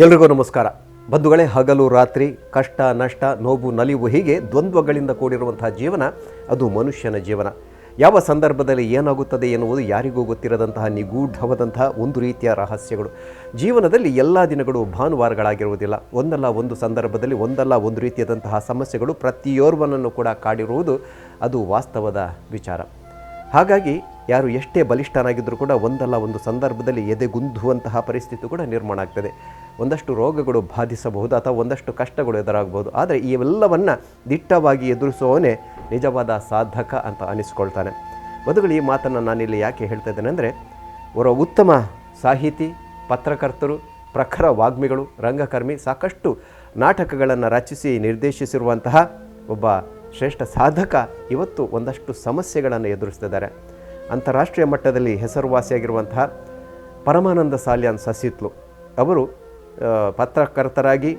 ಎಲ್ರಿಗೂ ನಮಸ್ಕಾರ ಬಂಧುಗಳೇ. ಹಗಲು ರಾತ್ರಿ, ಕಷ್ಟ ನಷ್ಟ, ನೋವು ನಲಿವು, ಹೀಗೆ ದ್ವಂದ್ವಗಳಿಂದ ಕೂಡಿರುವಂತಹ ಜೀವನ ಅದು ಮನುಷ್ಯನ ಜೀವನ. ಯಾವ ಸಂದರ್ಭದಲ್ಲಿ ಏನಾಗುತ್ತದೆ ಎನ್ನುವುದು ಯಾರಿಗೂ ಗೊತ್ತಿರದಂತಹ ನಿಗೂಢವಾದಂತಹ ಒಂದು ರೀತಿಯ ರಹಸ್ಯಗಳು. ಜೀವನದಲ್ಲಿ ಎಲ್ಲ ದಿನಗಳು ಭಾನುವಾರಗಳಾಗಿರುವುದಿಲ್ಲ. ಒಂದಲ್ಲ ಒಂದು ಸಂದರ್ಭದಲ್ಲಿ ಒಂದಲ್ಲ ಒಂದು ರೀತಿಯಾದಂತಹ ಸಮಸ್ಯೆಗಳು ಪ್ರತಿಯೋರ್ವನನ್ನು ಕೂಡ ಕಾಡಿರುವುದು ಅದು ವಾಸ್ತವದ ವಿಚಾರ. ಹಾಗಾಗಿ ಯಾರು ಎಷ್ಟೇ ಬಲಿಷ್ಠನಾಗಿದ್ದರೂ ಕೂಡ ಒಂದಲ್ಲ ಒಂದು ಸಂದರ್ಭದಲ್ಲಿ ಎದೆಗುಂದುವಂತಹ ಪರಿಸ್ಥಿತಿ ಕೂಡ ನಿರ್ಮಾಣ ಆಗ್ತದೆ. ಒಂದಷ್ಟು ರೋಗಗಳು ಬಾಧಿಸಬಹುದು ಅಥವಾ ಒಂದಷ್ಟು ಕಷ್ಟಗಳು ಎದುರಾಗಬಹುದು. ಆದರೆ ಇವೆಲ್ಲವನ್ನು ದಿಟ್ಟವಾಗಿ ಎದುರಿಸುವವನೇ ನಿಜವಾದ ಸಾಧಕ ಅಂತ ಅನಿಸ್ಕೊಳ್ತಾನೆ. ಬದುಗಳು, ಈ ಮಾತನ್ನು ನಾನಿಲ್ಲಿ ಯಾಕೆ ಹೇಳ್ತಾ ಇದ್ದೇನೆ ಅಂದರೆ, ಅವರ ಉತ್ತಮ ಸಾಹಿತಿ, ಪತ್ರಕರ್ತರು, ಪ್ರಖರ ವಾಗ್ಮಿಗಳು, ರಂಗಕರ್ಮಿ, ಸಾಕಷ್ಟು ನಾಟಕಗಳನ್ನು ರಚಿಸಿ ನಿರ್ದೇಶಿಸಿರುವಂತಹ ಒಬ್ಬ ಶ್ರೇಷ್ಠ ಸಾಧಕ ಇವತ್ತು ಒಂದಷ್ಟು ಸಮಸ್ಯೆಗಳನ್ನು ಎದುರಿಸ್ತಿದ್ದಾರೆ. ಅಂತಾರಾಷ್ಟ್ರೀಯ ಮಟ್ಟದಲ್ಲಿ ಹೆಸರುವಾಸಿಯಾಗಿರುವಂತಹ ಪರಮಾನಂದ ಸಾಲ್ಯಾನ್ ಸಸಿತ್ಲು ಅವರು ಪತ್ರಕರ್ತರಾಗಿ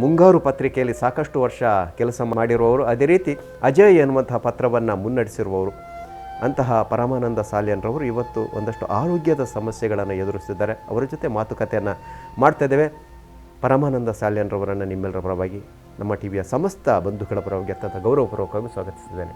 ಮುಂಗಾರು ಪತ್ರಿಕೆಯಲ್ಲಿ ಸಾಕಷ್ಟು ವರ್ಷ ಕೆಲಸ ಮಾಡಿರುವವರು. ಅದೇ ರೀತಿ ಅಜಯ್ ಎನ್ನುವಂತಹ ಪತ್ರವನ್ನು ಮುನ್ನಡೆಸಿರುವವರು. ಅಂತಹ ಪರಮಾನಂದ ಸಾಲ್ಯಾನ್ರವರು ಇವತ್ತು ಒಂದಷ್ಟು ಆರೋಗ್ಯದ ಸಮಸ್ಯೆಗಳನ್ನು ಎದುರಿಸ್ತಿದ್ದಾರೆ. ಅವರ ಜೊತೆ ಮಾತುಕತೆಯನ್ನು ಮಾಡ್ತಾ ಇದ್ದೇವೆ. ಪರಮಾನಂದ ಸಾಲ್ಯಾನ್ರವರನ್ನು ನಿಮ್ಮೆಲ್ಲರ ಪರವಾಗಿ, ನಮ್ಮ ಟಿವಿಯ ಸಮಸ್ತ ಬಂಧುಗಳ ಪರವಾಗಿ ಅತ್ಯಂತ ಗೌರವಪೂರ್ವಕವಾಗಿ ಸ್ವಾಗತಿಸಿದ್ದೇನೆ.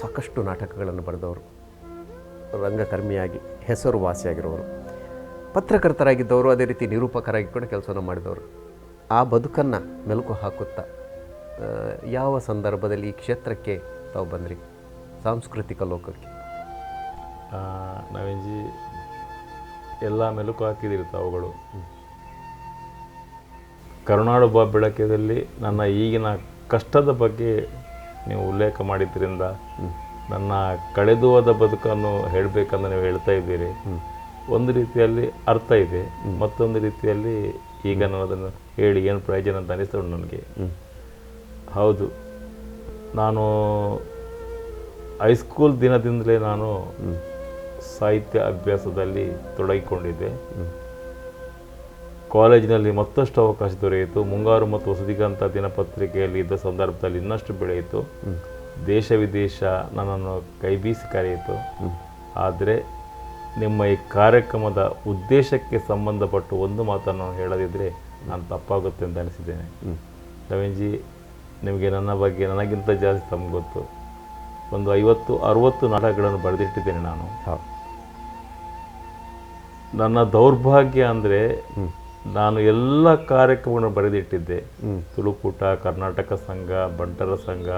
ಸಾಕಷ್ಟು ನಾಟಕಗಳನ್ನು ಬರೆದವರು, ರಂಗಕರ್ಮಿಯಾಗಿ ಹೆಸರುವಾಸಿಯಾಗಿರೋರು, ಪತ್ರಕರ್ತರಾಗಿದ್ದವರು, ಅದೇ ರೀತಿ ನಿರೂಪಕರಾಗಿ ಕೂಡ ಕೆಲಸವನ್ನು ಮಾಡಿದವರು. ಆ ಬದುಕನ್ನು ಮೆಲುಕು ಹಾಕುತ್ತಾ ಯಾವ ಸಂದರ್ಭದಲ್ಲಿ ಈ ಕ್ಷೇತ್ರಕ್ಕೆ ತಾವು ಬಂದ್ರಿ, ಸಾಂಸ್ಕೃತಿಕ ಲೋಕಕ್ಕೆ? ನಾವಿಂಜಿ ಎಲ್ಲ ಮೆಲುಕು ಹಾಕಿದಿರಿ ತಾವುಗಳು. ಕರುನಾಡು ಬಾ ಬೆಳಕದಲ್ಲಿ ನನ್ನ ಈಗಿನ ಕಷ್ಟದ ಬಗ್ಗೆ ನೀವು ಉಲ್ಲೇಖ ಮಾಡಿದ್ರಿಂದ ನನ್ನ ಕಳೆದು ಹೋದ ಬದುಕನ್ನು ಹೇಳಬೇಕಂತ ನೀವು ಹೇಳ್ತಾ ಇದ್ದೀರಿ. ಒಂದು ರೀತಿಯಲ್ಲಿ ಅರ್ಥ ಇದೆ, ಮತ್ತೊಂದು ರೀತಿಯಲ್ಲಿ ಈಗ ನಾನು ಅದನ್ನು ಹೇಳಿ ಏನು ಪ್ರಯೋಜನ ಅಂತ ಅನಿಸ್ತಾ ಉಂಟು ನನಗೆ. ಹೌದು, ನಾನು ಹೈಸ್ಕೂಲ್ ದಿನದಿಂದಲೇ ನಾನು ಸಾಹಿತ್ಯ ಅಭ್ಯಾಸದಲ್ಲಿ ತೊಡಗಿಕೊಂಡಿದ್ದೆ. ಕಾಲೇಜಿನಲ್ಲಿ ಮತ್ತಷ್ಟು ಅವಕಾಶ ದೊರೆಯಿತು. ಮುಂಗಾರು ಮತ್ತು ಹೊಸದಿಗಂತ ದಿನಪತ್ರಿಕೆಯಲ್ಲಿ ಇದ್ದ ಸಂದರ್ಭದಲ್ಲಿ ಇನ್ನಷ್ಟು ಬೆಳೆಯಿತು. ದೇಶ ವಿದೇಶ ನನ್ನನ್ನು ಕೈಬೀಸಿ ಕರೆಯಿತು. ಆದರೆ ನಿಮ್ಮ ಈ ಕಾರ್ಯಕ್ರಮದ ಉದ್ದೇಶಕ್ಕೆ ಸಂಬಂಧಪಟ್ಟು ಒಂದು ಮಾತನ್ನು ಹೇಳದಿದ್ದರೆ ನಾನು ತಪ್ಪಾಗುತ್ತೆ ಅಂತ ಅನಿಸಿದ್ದೇನೆ. ನವೀನ್ಜಿ, ನಿಮಗೆ ನನ್ನ ಬಗ್ಗೆ ನನಗಿಂತ ಜಾಸ್ತಿ ತಮ್ಗೆ ಗೊತ್ತು. ಒಂದು 50-60 ನಾಟಕಗಳನ್ನು ಬರೆದಿಟ್ಟಿದ್ದೇನೆ ನಾನು. ನನ್ನ ದೌರ್ಭಾಗ್ಯ ಅಂದರೆ ನಾನು ಎಲ್ಲ ಕಾರ್ಯಕ್ರಮಗಳನ್ನು ಬರೆದಿಟ್ಟಿದ್ದೆ. ತುಳುಕೂಟ, ಕರ್ನಾಟಕ ಸಂಘ, ಬಂಟರ ಸಂಘ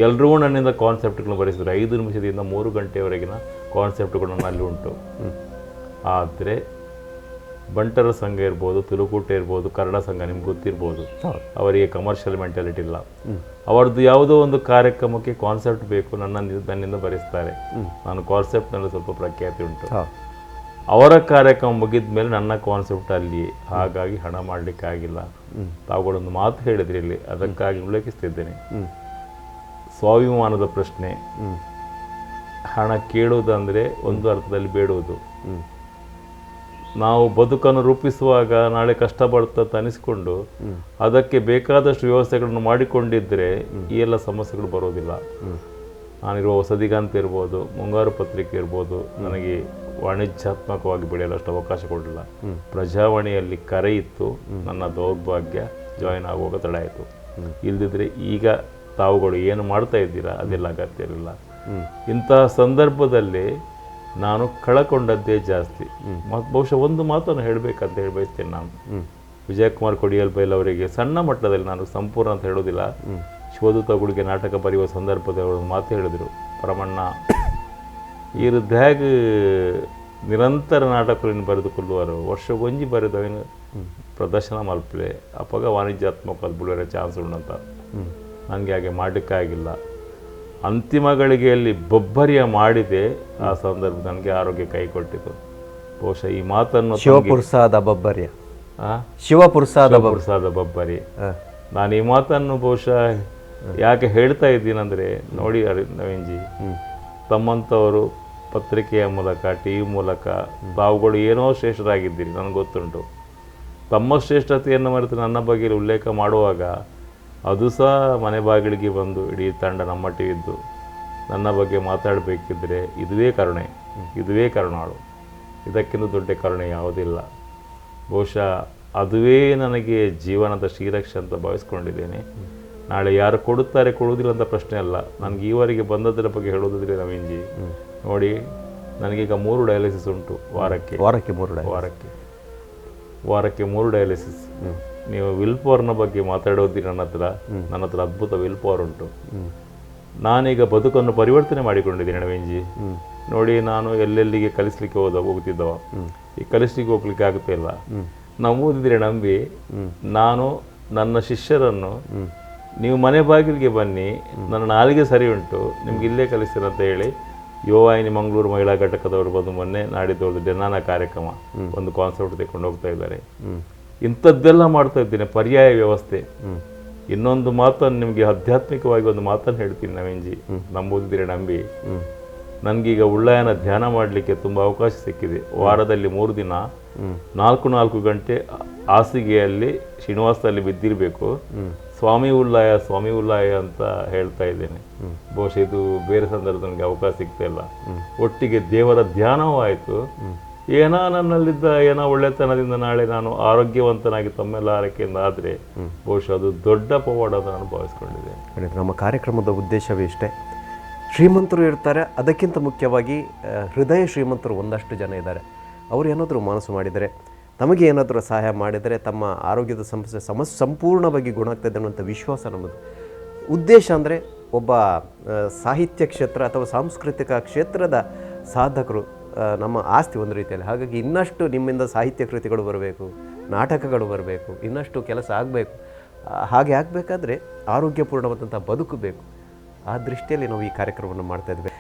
ಎಲ್ಲರೂ ನನ್ನಿಂದ ಕಾನ್ಸೆಪ್ಟ್ಗಳನ್ನು ಬರೆಸಿದ್ರು. 5 ನಿಮಿಷದಿಂದ 3 ಗಂಟೆಯವರೆಗಿನ ಕಾನ್ಸೆಪ್ಟ್ಗಳು ನನ್ನಲ್ಲಿ ಉಂಟು. ಆದರೆ ಬಂಟರ ಸಂಘ ಇರ್ಬೋದು, ತುಳುಕೂಟ ಇರ್ಬೋದು, ಕನ್ನಡ ಸಂಘ ನಿಮ್ಗೆ ಗೊತ್ತಿರ್ಬೋದು, ಅವರಿಗೆ ಕಮರ್ಷಿಯಲ್ ಮೆಂಟಾಲಿಟಿ ಇಲ್ಲ. ಅವರದ್ದು ಯಾವುದೋ ಒಂದು ಕಾರ್ಯಕ್ರಮಕ್ಕೆ ಕಾನ್ಸೆಪ್ಟ್ ಬೇಕು, ನನ್ನಿಂದ ಬರೆಸ್ತಾರೆ. ನಾನು ಕಾನ್ಸೆಪ್ಟ್ನಲ್ಲಿ ಸ್ವಲ್ಪ ಪ್ರಖ್ಯಾತಿ ಉಂಟು. ಅವರ ಕಾರ್ಯಕ್ರಮ ಮುಗಿದ ಮೇಲೆ ನನ್ನ ಕಾನ್ಸೆಪ್ಟ್ ಅಲ್ಲಿ, ಹಾಗಾಗಿ ಹಣ ಮಾಡಲಿಕ್ಕಾಗಿಲ್ಲ. ತಾವುಗಳೊಂದು ಮಾತು ಹೇಳಿದ್ರಿ ಇಲ್ಲಿ, ಅದಕ್ಕಾಗಿ ಉಲ್ಲೇಖಿಸ್ತಿದ್ದೇನೆ. ಸ್ವಾಭಿಮಾನದ ಪ್ರಶ್ನೆ. ಹಣ ಕೇಳುವುದಂದರೆ ಒಂದು ಅರ್ಥದಲ್ಲಿ ಬೇಡುವುದು. ನಾವು ಬದುಕನ್ನು ರೂಪಿಸುವಾಗ ನಾಳೆ ಕಷ್ಟ ಬರ್ತಂತ ಅನಿಸಿಕೊಂಡು ಅದಕ್ಕೆ ಬೇಕಾದಷ್ಟು ವ್ಯವಸ್ಥೆಗಳನ್ನು ಮಾಡಿಕೊಂಡಿದ್ದರೆ ಈ ಎಲ್ಲ ಸಮಸ್ಯೆಗಳು ಬರೋದಿಲ್ಲ. ನಾನಿರುವ ಹೊಸದಿಗಂತ ಇರ್ಬೋದು, ಮುಂಗಾರು ಪತ್ರಿಕೆ ಇರ್ಬೋದು, ನನಗೆ ವಾಣಿಜ್ಯಾತ್ಮಕವಾಗಿ ಬೆಳೆಯಲು ಅಷ್ಟು ಅವಕಾಶ ಕೊಡಲಿಲ್ಲ. ಪ್ರಜಾವಾಣಿಯಲ್ಲಿ ಕರೆ ಇತ್ತು, ನನ್ನ ದೌರ್ಭಾಗ್ಯ ಜಾಯಿನ್ ಆಗುವಾಗ ತಡ ಆಯಿತು. ಇಲ್ಲದಿದ್ದರೆ ಈಗ ತಾವುಗಳು ಏನು ಮಾಡ್ತಾ ಇದ್ದೀರಾ ಅದೆಲ್ಲ ಅಗತ್ಯ ಇರಲಿಲ್ಲ. ಇಂತಹ ಸಂದರ್ಭದಲ್ಲಿ ನಾನು ಕಳಕೊಂಡದ್ದೇ ಜಾಸ್ತಿ. ಮತ್ತು ಬಹುಶಃ ಒಂದು ಮಾತನ್ನು ಹೇಳಬೇಕಂತ ಹೇಳಿ ಬಯಸ್ತೇನೆ ನಾನು. ವಿಜಯಕುಮಾರ್ ಕೊಡಿಯಲ್ ಬೈಲ್ ಅವರಿಗೆ ಸಣ್ಣ ಮಟ್ಟದಲ್ಲಿ, ನಾನು ಸಂಪೂರ್ಣ ಅಂತ ಹೇಳೋದಿಲ್ಲ, ಶಿವದೂತ ಗುಡಿಗೆ ನಾಟಕ ಬರೆಯುವ ಸಂದರ್ಭದಲ್ಲಿ ಅವರು ಮಾತು ಹೇಳಿದರು, ಪರಮಣ್ಣ ಈ ಹೃದಯಾಗ ನಿರಂತರ ನಾಟಕಗಳನ್ನು ಬರೆದುಕೊಳ್ಳುವರು, ವರ್ಷಗೊಂಜಿ ಬರೆದವೇನು ಪ್ರದರ್ಶನ ಮಲ್ಪಲೆ ಅಪ್ಪಾಗ ವಾಣಿಜ್ಯಾತ್ಮಕ ಬುಳುವರ ಚಾನ್ಸ್ ಉಂಟಂತ. ನನಗೆ ಹಾಗೆ ಮಾಡಲಿಕ್ಕಾಗಿಲ್ಲ. ಅಂತಿಮ ಗಳಿಗೆಯಲ್ಲಿ ಬೊಬ್ಬರಿಯ ಮಾಡಿದೆ. ಆ ಸಂದರ್ಭ ನನಗೆ ಆರೋಗ್ಯ ಕೈ ಕೊಟ್ಟಿತು. ಬಹುಶಃ ಈ ಮಾತನ್ನು ಶಿವಪುರಸಾದ ಬೊಬ್ಬರ್ಯ, ಶಿವಪುರಸಾದ ಬೊಬ್ಬರಿ. ನಾನು ಈ ಮಾತನ್ನು ಬಹುಶಃ ಯಾಕೆ ಹೇಳ್ತಾ ಇದ್ದೀನಂದರೆ ನೋಡಿ ನವೀನ್ಜಿ, ತಮ್ಮಂಥವರು ಪತ್ರಿಕೆಯ ಮೂಲಕ, ಟಿ ವಿ ಮೂಲಕ ತಾವುಗಳು ಏನೋ ಶ್ರೇಷ್ಠರಾಗಿದ್ದೀರಿ, ನನಗೆ ಗೊತ್ತುಂಟು. ತಮ್ಮ ಶ್ರೇಷ್ಠತೆಯನ್ನು ಮರೆತು ನನ್ನ ಬಗ್ಗೆ ಉಲ್ಲೇಖ ಮಾಡುವಾಗ ಅದು ಸಹ ಮನೆ ಬಾಗಿಲಿಗೆ ಬಂದು ಇಡೀ ತಂಡ ನಮ್ಮ ಟಿ ವಿದ್ದು ನನ್ನ ಬಗ್ಗೆ ಮಾತಾಡಬೇಕಿದ್ರೆ ಇದುವೇ ಕರುಣೆ, ಇದುವೇ ಕರುಣಾಳು, ಇದಕ್ಕಿಂತ ದೊಡ್ಡ ಕರುಣೆ ಯಾವುದಿಲ್ಲ. ಬಹುಶಃ ಅದುವೇ ನನಗೆ ಜೀವನದ ಶ್ರೀರಕ್ಷೆ ಅಂತ ಭಾವಿಸ್ಕೊಂಡಿದ್ದೇನೆ. ನಾಳೆ ಯಾರು ಕೊಡುತ್ತಾರೆ ಕೊಡುವುದಿಲ್ಲ ಅಂತ ಪ್ರಶ್ನೆ ಅಲ್ಲ. ನನಗೆ ಈವರೆಗೆ ಬಂದದರ ಬಗ್ಗೆ ಹೇಳೋದಿದ್ರೆ ನವೀನ್ಜಿ, ನೋಡಿ ನನಗೀಗ 3 ಡಯಾಲಿಸಿಸ್ ಉಂಟು ವಾರಕ್ಕೆ. ವಾರಕ್ಕೆ 3 ವಾರಕ್ಕೆ 3 ಡಯಾಲಿಸಿಸ್. ನೀವು will ಪವರ್ನ ಬಗ್ಗೆ ಮಾತಾಡೋದಿರಿ ನನ್ನ ಹತ್ರ ಅದ್ಭುತ will power ಉಂಟು. ನಾನೀಗ ಬದುಕನ್ನು ಪರಿವರ್ತನೆ ಮಾಡಿಕೊಂಡಿದ್ದೀನಿ ನವೀನ್ಜಿ. ನೋಡಿ, ನಾನು ಎಲ್ಲೆಲ್ಲಿಗೆ ಕಲಿಸ್ಲಿಕ್ಕೆ ಹೋಗ್ತಿದ್ದವ, ಈ ಕಲಿಸ್ಲಿಕ್ಕೆ ಹೋಗ್ಲಿಕ್ಕೆ ಆಗುತ್ತೆ ಇಲ್ಲ. ನಂಬುದಿದ್ರೆ ನಂಬಿ, ನಾನು ನನ್ನ ಶಿಷ್ಯರನ್ನು ನೀವು ಮನೆ ಬಾಗಿಲಿಗೆ ಬನ್ನಿ, ನನ್ನ ನಾಲಿಗೆ ಸರಿ ಉಂಟು, ನಿಮ್ಗೆ ಇಲ್ಲೇ ಕಲಿಸ್ತೀನಿ ಅಂತ ಹೇಳಿ ಯುವವಾಹಿನಿ ಮಂಗಳೂರು ಮಹಿಳಾ ಘಟಕದವರು ಬಂದು ಮೊನ್ನೆ ನಾಡಿದ್ದವ್ರದ್ದು ಡೆನ್ನಾನ ಕಾರ್ಯಕ್ರಮ ಒಂದು ಕಾನ್ಸೆಪ್ಟ್ ತಗೊಂಡು ಹೋಗ್ತಾ ಇದ್ದಾರೆ. ಇಂಥದ್ದೆಲ್ಲ ಮಾಡ್ತಾ ಇದ್ದೇನೆ, ಪರ್ಯಾಯ ವ್ಯವಸ್ಥೆ. ಇನ್ನೊಂದು ಮಾತನ್ನು ನಿಮಗೆ ಆಧ್ಯಾತ್ಮಿಕವಾಗಿ ಒಂದು ಮಾತನ್ನು ಹೇಳ್ತೀನಿ ನವೀನ್ಜಿ, ನಂಬುದಿದ್ರೆ ನಂಬಿ. ನನಗೀಗ ಉಳ್ಳಾಯನ ಧ್ಯಾನ ಮಾಡಲಿಕ್ಕೆ ತುಂಬ ಅವಕಾಶ ಸಿಕ್ಕಿದೆ. ವಾರದಲ್ಲಿ 3 ದಿನ 4-4 ಗಂಟೆ ಹಾಸಿಗೆಯಲ್ಲಿ ಶ್ರೀನಿವಾಸದಲ್ಲಿ ಬಿದ್ದಿರಬೇಕು. ಸ್ವಾಮಿ ಉಳ್ಳಾಯ ಸ್ವಾಮಿ ಉಳ್ಳಾಯ ಅಂತ ಹೇಳ್ತಾ ಇದ್ದೇನೆ. ಬಹುಶಃ ಇದು ಬೇರೆ ಸಂದರ್ಭದಲ್ಲಿ ನನಗೆ ಅವಕಾಶ ಸಿಗ್ತಾ ಇಲ್ಲ. ಒಟ್ಟಿಗೆ ದೇವರ ಧ್ಯಾನವೂ ಆಯಿತು. ಏನೋ ನನ್ನಲ್ಲಿದ್ದ ಏನೋ ಒಳ್ಳೆತನದಿಂದ ನಾಳೆ ನಾನು ಆರೋಗ್ಯವಂತನಾಗಿ ತಮ್ಮೆಲ್ಲ ಆರೈಕೆಯಿಂದ ಆದರೆ ಬಹುಶಃ ಅದು ದೊಡ್ಡ ಪವಾಡ ಅಂತ ನಾನು ಭಾವಿಸ್ಕೊಂಡಿದ್ದೇನೆ. ನಮ್ಮ ಕಾರ್ಯಕ್ರಮದ ಉದ್ದೇಶವೇ ಇಷ್ಟೇ. ಶ್ರೀಮಂತರು ಇರ್ತಾರೆ, ಅದಕ್ಕಿಂತ ಮುಖ್ಯವಾಗಿ ಹೃದಯ ಶ್ರೀಮಂತರು ಒಂದಷ್ಟು ಜನ ಇದ್ದಾರೆ. ಅವರು ಏನಾದರೂ ಮನಸ್ಸು ಮಾಡಿದರೆ, ತಮಗೆ ಏನಾದರೂ ಸಹಾಯ ಮಾಡಿದರೆ ತಮ್ಮ ಆರೋಗ್ಯದ ಸಮಸ್ಯೆ ಸಂಪೂರ್ಣವಾಗಿ ಗುಣ ಆಗ್ತದೆ ಅನ್ನುವಂಥ ವಿಶ್ವಾಸ ನಮ್ಮದು. ಉದ್ದೇಶ ಅಂದರೆ ಒಬ್ಬ ಸಾಹಿತ್ಯ ಕ್ಷೇತ್ರ ಅಥವಾ ಸಾಂಸ್ಕೃತಿಕ ಕ್ಷೇತ್ರದ ಸಾಧಕರು ನಮ್ಮ ಆಸ್ತಿ ಒಂದು ರೀತಿಯಲ್ಲಿ. ಹಾಗಾಗಿ ಇನ್ನಷ್ಟು ನಿಮ್ಮಿಂದ ಸಾಹಿತ್ಯ ಕೃತಿಗಳು ಬರಬೇಕು, ನಾಟಕಗಳು ಬರಬೇಕು, ಇನ್ನಷ್ಟು ಕೆಲಸ ಆಗಬೇಕು. ಹಾಗೆ ಆಗಬೇಕಾದ್ರೆ ಆರೋಗ್ಯಪೂರ್ಣವಾದಂಥ ಬದುಕು ಬೇಕು. ಆ ದೃಷ್ಟಿಯಲ್ಲಿ ನಾವು ಈ ಕಾರ್ಯಕ್ರಮವನ್ನು ಮಾಡ್ತಾಯಿದ್ವಿ.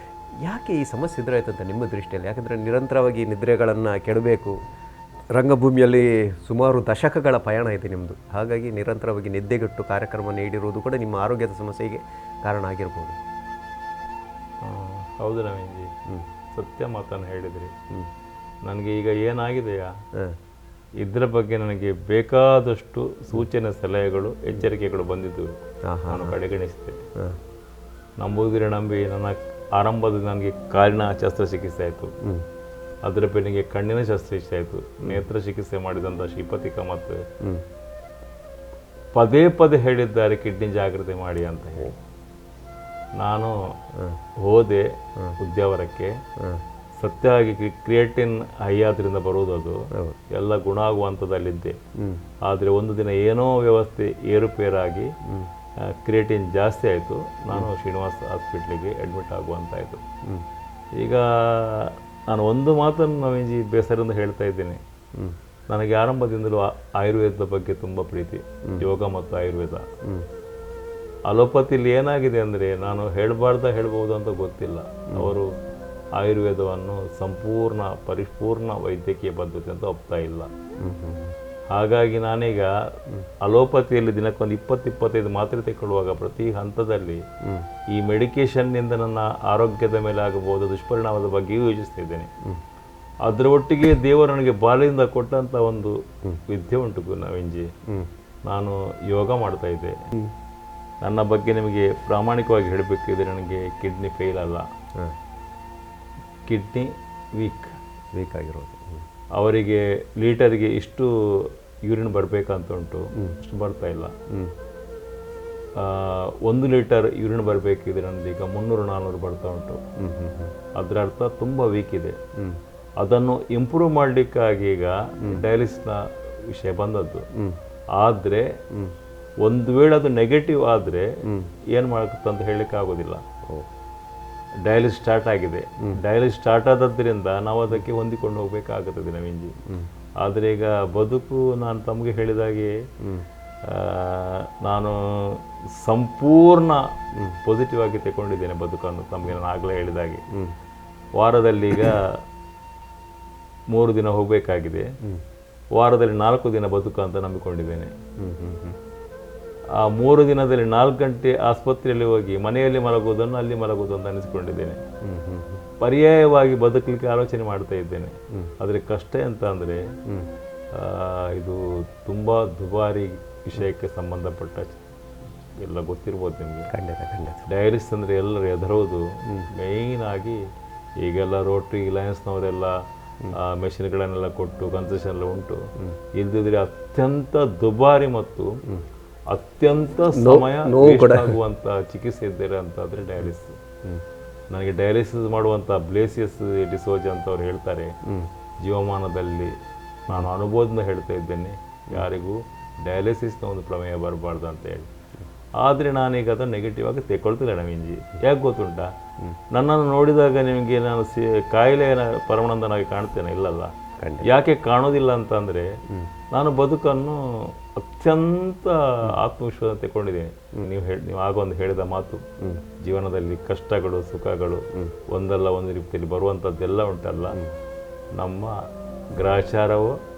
ಯಾಕೆ ಈ ಸಮಸ್ಯೆ ಎದುರಾಯ್ತಂತ ನಿಮ್ಮ ದೃಷ್ಟಿಯಲ್ಲಿ? ಯಾಕಂದರೆ ನಿರಂತರವಾಗಿ ನಿದ್ರೆಗಳನ್ನು ಕೆಡಬೇಕು. ರಂಗಭೂಮಿಯಲ್ಲಿ ಸುಮಾರು ದಶಕಗಳ ಪಯಣ ಇದೆ ನಿಮ್ಮದು. ಹಾಗಾಗಿ ನಿರಂತರವಾಗಿ ನಿದ್ದೆಗೆಟ್ಟು ಕಾರ್ಯಕ್ರಮ ನೀಡಿರುವುದು ಕೂಡ ನಿಮ್ಮ ಆರೋಗ್ಯದ ಸಮಸ್ಯೆಗೆ ಕಾರಣ ಆಗಿರ್ಬೋದು. ಹೌದು ನವೀನ್ಜಿ, ಸತ್ಯ ಮಾತನ್ನು ಹೇಳಿದ್ರಿ. ನನಗೆ ಈಗ ಏನಾಗಿದೆಯಾ ಇದರ ಬಗ್ಗೆ ನನಗೆ ಬೇಕಾದಷ್ಟು ಸೂಚನೆ, ಸಲಹೆಗಳು, ಎಚ್ಚರಿಕೆಗಳು ಬಂದಿದ್ದವು. ನಾನು ಕಡೆಗಣಿಸಿದೆ. ನಂಬುದಿರೆ ನಂಬಿ, ನನ್ನ ಆರಂಭದಲ್ಲಿ ನನಗೆ ಕಾಲಿನ ಶಸ್ತ್ರಚಿಕಿತ್ಸೆ ಆಯಿತು, ಅದರ ಬೆನ್ನಿಗೆ ಕಣ್ಣಿನ ಶಸ್ತ್ರಚಿಕಿತ್ಸೆ ಆಯಿತು. ನೇತ್ರ ಚಿಕಿತ್ಸೆ ಮಾಡಿದಂಥ ಶ್ರೀಪತಿ ಕಾಮತ್ ಪದೇ ಪದೇ ಹೇಳಿದ್ದಾರೆ ಕಿಡ್ನಿ ಜಾಗ್ರತೆ ಮಾಡಿ ಅಂತ ಹೇಳಿ. ನಾನು ಹೋದೆ ಉದ್ಯಾವರಕ್ಕೆ. ಸತ್ಯವಾಗಿ ಕ್ರಿಯೇಟಿನ್ ಹೈ ಆದ್ರಿಂದ ಬರೋದು, ಅದು ಎಲ್ಲ ಗುಣ ಆಗುವಂಥದ್ದಲ್ಲಿದ್ದೆ. ಆದರೆ ಒಂದು ದಿನ ಏನೋ ವ್ಯವಸ್ಥೆ ಏರುಪೇರಾಗಿ ಕ್ರಿಯೇಟಿನ್ ಜಾಸ್ತಿ ಆಯಿತು. ನಾನು ಶ್ರೀನಿವಾಸ್ ಹಾಸ್ಪಿಟ್ಲಿಗೆ ಅಡ್ಮಿಟ್ ಆಗುವಂತಾಯಿತು. ಈಗ ನಾನು ಒಂದು ಮಾತನ್ನು ನವೀನ್ಜಿ ಬೇಸರದಿಂದ ಹೇಳ್ತಾ ಇದ್ದೇನೆ. ನನಗೆ ಆರಂಭದಿಂದಲೂ ಆಯುರ್ವೇದದ ಬಗ್ಗೆ ತುಂಬ ಪ್ರೀತಿ, ಯೋಗ ಮತ್ತು ಆಯುರ್ವೇದ. ಅಲೋಪತಿಲಿ ಏನಾಗಿದೆ ಅಂದರೆ, ನಾನು ಹೇಳ್ಬೋದು ಅಂತ ಗೊತ್ತಿಲ್ಲ, ಅವರು ಆಯುರ್ವೇದವನ್ನು ಸಂಪೂರ್ಣ ಪರಿಪೂರ್ಣ ವೈದ್ಯಕೀಯ ಪದ್ಧತಿ ಅಂತ ಒಪ್ತಾ ಇಲ್ಲ. ಹಾಗಾಗಿ ನಾನೀಗ ಅಲೋಪತಿಯಲ್ಲಿ ದಿನಕ್ಕೊಂದು 20-25 ಮಾತ್ರೆ ತೆಕ್ಕೊಳ್ಳುವಾಗ ಪ್ರತಿ ಹಂತದಲ್ಲಿ ಈ ಮೆಡಿಕೇಷನ್ನಿಂದ ನನ್ನ ಆರೋಗ್ಯದ ಮೇಲೆ ಆಗಬಹುದು ದುಷ್ಪರಿಣಾಮದ ಬಗ್ಗೆಯೂ ಯೋಚಿಸ್ತಾ ಇದ್ದೇನೆ. ಅದರ ಒಟ್ಟಿಗೆ ದೇವರು ನನಗೆ ಬಾಲಿಂದ ಕೊಟ್ಟಂಥ ಒಂದು ವಿದ್ಯೆ ಉಂಟು ನವೀನ್ಜಿ. ನಾನು ಯೋಗ ಮಾಡ್ತಾ ಇದ್ದೆ. ನನ್ನ ಬಗ್ಗೆ ನಿಮಗೆ ಪ್ರಾಮಾಣಿಕವಾಗಿ ಹೇಳಬೇಕಿದ್ರೆ ನನಗೆ ಕಿಡ್ನಿ ಫೇಲ್ ಅಲ್ಲ, ಕಿಡ್ನಿ ವೀಕ್ ಆಗಿರೋದು. ಅವರಿಗೆ ಲೀಟರ್ಗೆ ಇಷ್ಟು ಯೂರಿನ್ ಬರಬೇಕಂತ ಉಂಟು, ಅಷ್ಟು ಬರ್ತಾ ಇಲ್ಲ. 1 ಲೀಟರ್ ಯೂರಿನ್ ಬರಬೇಕಿದ್ರೆ ನನಗೆ ಈಗ 300-400 ಬರ್ತಾ ಉಂಟು. ಅದರ ಅರ್ಥ ತುಂಬ ವೀಕ್ ಇದೆ. ಅದನ್ನು ಇಂಪ್ರೂವ್ ಮಾಡಲಿಕ್ಕಾಗಿ ಈಗ ಡಯಾಲಿಸ್ನ ವಿಷಯ ಬಂದದ್ದು. ಆದರೆ ಒಂದು ವೇಳೆ ಅದು ನೆಗೆಟಿವ್ ಆದರೆ ಏನು ಮಾಡುತ್ತೆ ಅಂತ ಹೇಳಲಿಕ್ಕೆ ಆಗೋದಿಲ್ಲ. ಡಯಾಲಿಸ್ ಸ್ಟಾರ್ಟ್ ಆಗಿದೆ. ಡಯಾಲಿಸ್ ಸ್ಟಾರ್ಟ್ ಆದದ್ದರಿಂದ ನಾವು ಅದಕ್ಕೆ ಹೊಂದಿಕೊಂಡು ಹೋಗಬೇಕಾಗುತ್ತದೆ ನವೀನ್ಜಿ. ಆದರೆ ಈಗ ಬದುಕು ನಾನು ತಮಗೆ ಹೇಳಿದಾಗೆ ನಾನು ಸಂಪೂರ್ಣ ಪಾಸಿಟಿವ್ ಆಗಿ ತಗೊಂಡಿದ್ದೇನೆ ಬದುಕನ್ನು. ತಮಗೆ ನಾನು ಆಗಲೇ ಹೇಳಿದಾಗೆ ವಾರದಲ್ಲಿ ಈಗ 3 ದಿನ ಹೋಗಬೇಕಾಗಿದೆ, ವಾರದಲ್ಲಿ 4 ದಿನ ಬದುಕು ಅಂತ ನಂಬಿಕೊಂಡಿದ್ದೇನೆ. ಆ 3 ದಿನದಲ್ಲಿ 4 ಗಂಟೆ ಆಸ್ಪತ್ರೆಯಲ್ಲಿ ಹೋಗಿ ಮನೆಯಲ್ಲಿ ಮಲಗುವುದನ್ನು ಅಲ್ಲಿ ಮಲಗುವುದು ಅಂತ ಅನಿಸಿಕೊಂಡಿದ್ದೇನೆ. ಪರ್ಯಾಯವಾಗಿ ಬದುಕಲಿಕ್ಕೆ ಆಲೋಚನೆ ಮಾಡ್ತಾ ಇದ್ದೇನೆ. ಆದರೆ ಕಷ್ಟ ಅಂತ ಅಂದರೆ ಇದು ತುಂಬ ದುಬಾರಿ ವಿಷಯಕ್ಕೆ ಸಂಬಂಧಪಟ್ಟ, ಎಲ್ಲ ಗೊತ್ತಿರ್ಬೋದು ನಿಮಗೆ. ಖಂಡಿತ ಖಂಡಿತ. ಡಯಾಲಿಸಿಸ್ ಅಂದರೆ ಎಲ್ಲರೂ ಎದರೋದು ಮೇಯ್ನ್ ಆಗಿ. ಈಗೆಲ್ಲ ರೋಟ್ರಿ ಲಯನ್ಸ್ನವರೆಲ್ಲ ಮೆಷಿನ್ಗಳನ್ನೆಲ್ಲ ಕೊಟ್ಟು ಕನ್ಸೆಷನ್ ಎಲ್ಲ ಉಂಟು. ಇಲ್ದಿದ್ರೆ ಅತ್ಯಂತ ದುಬಾರಿ ಮತ್ತು ಅತ್ಯಂತ ಸಮಯ ಆಗುವಂಥ ಚಿಕಿತ್ಸೆ ಇದ್ದರೆ ಅಂತಾದರೆ ಡಯಾಲಿಸಿಸ್. ನನಗೆ ಡಯಾಲಿಸಿಸ್ ಮಾಡುವಂಥ ಬ್ಲೇಸಿಯಸ್ ಡಿಸೋಜ್ ಅಂತ ಅವ್ರು ಹೇಳ್ತಾರೆ. ಜೀವಮಾನದಲ್ಲಿ ನಾನು ಅನುಭವದಿಂದ ಹೇಳ್ತಾ ಇದ್ದೇನೆ, ಯಾರಿಗೂ ಡಯಾಲಿಸಿಸ್ನ ಒಂದು ಪ್ರಮೇಯ ಬರಬಾರ್ದು ಅಂತ ಹೇಳಿ. ಆದರೆ ನಾನೀಗ ಅದನ್ನು ನೆಗೆಟಿವ್ ಆಗಿ ತೆಗೊಳ್ತಿಲ್ಲ ನವೀನ್ಜಿ. ಯಾಕೆ ಗೊತ್ತುಂಟಾ? ನನ್ನನ್ನು ನೋಡಿದಾಗ ನಿಮಗೆ ನಾನು ಕಾಯಿಲೆಯ ಪರಮಾನಂದನಾಗಿ ಕಾಣ್ತೇನೆ? ಇಲ್ಲಲ್ಲ. ಯಾಕೆ ಕಾಣೋದಿಲ್ಲ ಅಂತಂದರೆ ನಾನು ಬದುಕನ್ನು ಅತ್ಯಂತ ಆತ್ಮವಿಶ್ವಾಸ ತೆಗೊಂಡಿದ್ದೇನೆ. ನೀವು ಆಗ ಒಂದು ಹೇಳಿದ ಮಾತು, ಜೀವನದಲ್ಲಿ ಕಷ್ಟಗಳು ಸುಖಗಳು ಒಂದಲ್ಲ ಒಂದು ರೀತಿಯಲ್ಲಿ ಬರುವಂಥದ್ದೆಲ್ಲ ಉಂಟಲ್ಲ, ನಮ್ಮ ಗ್ರಹಚಾರವೋ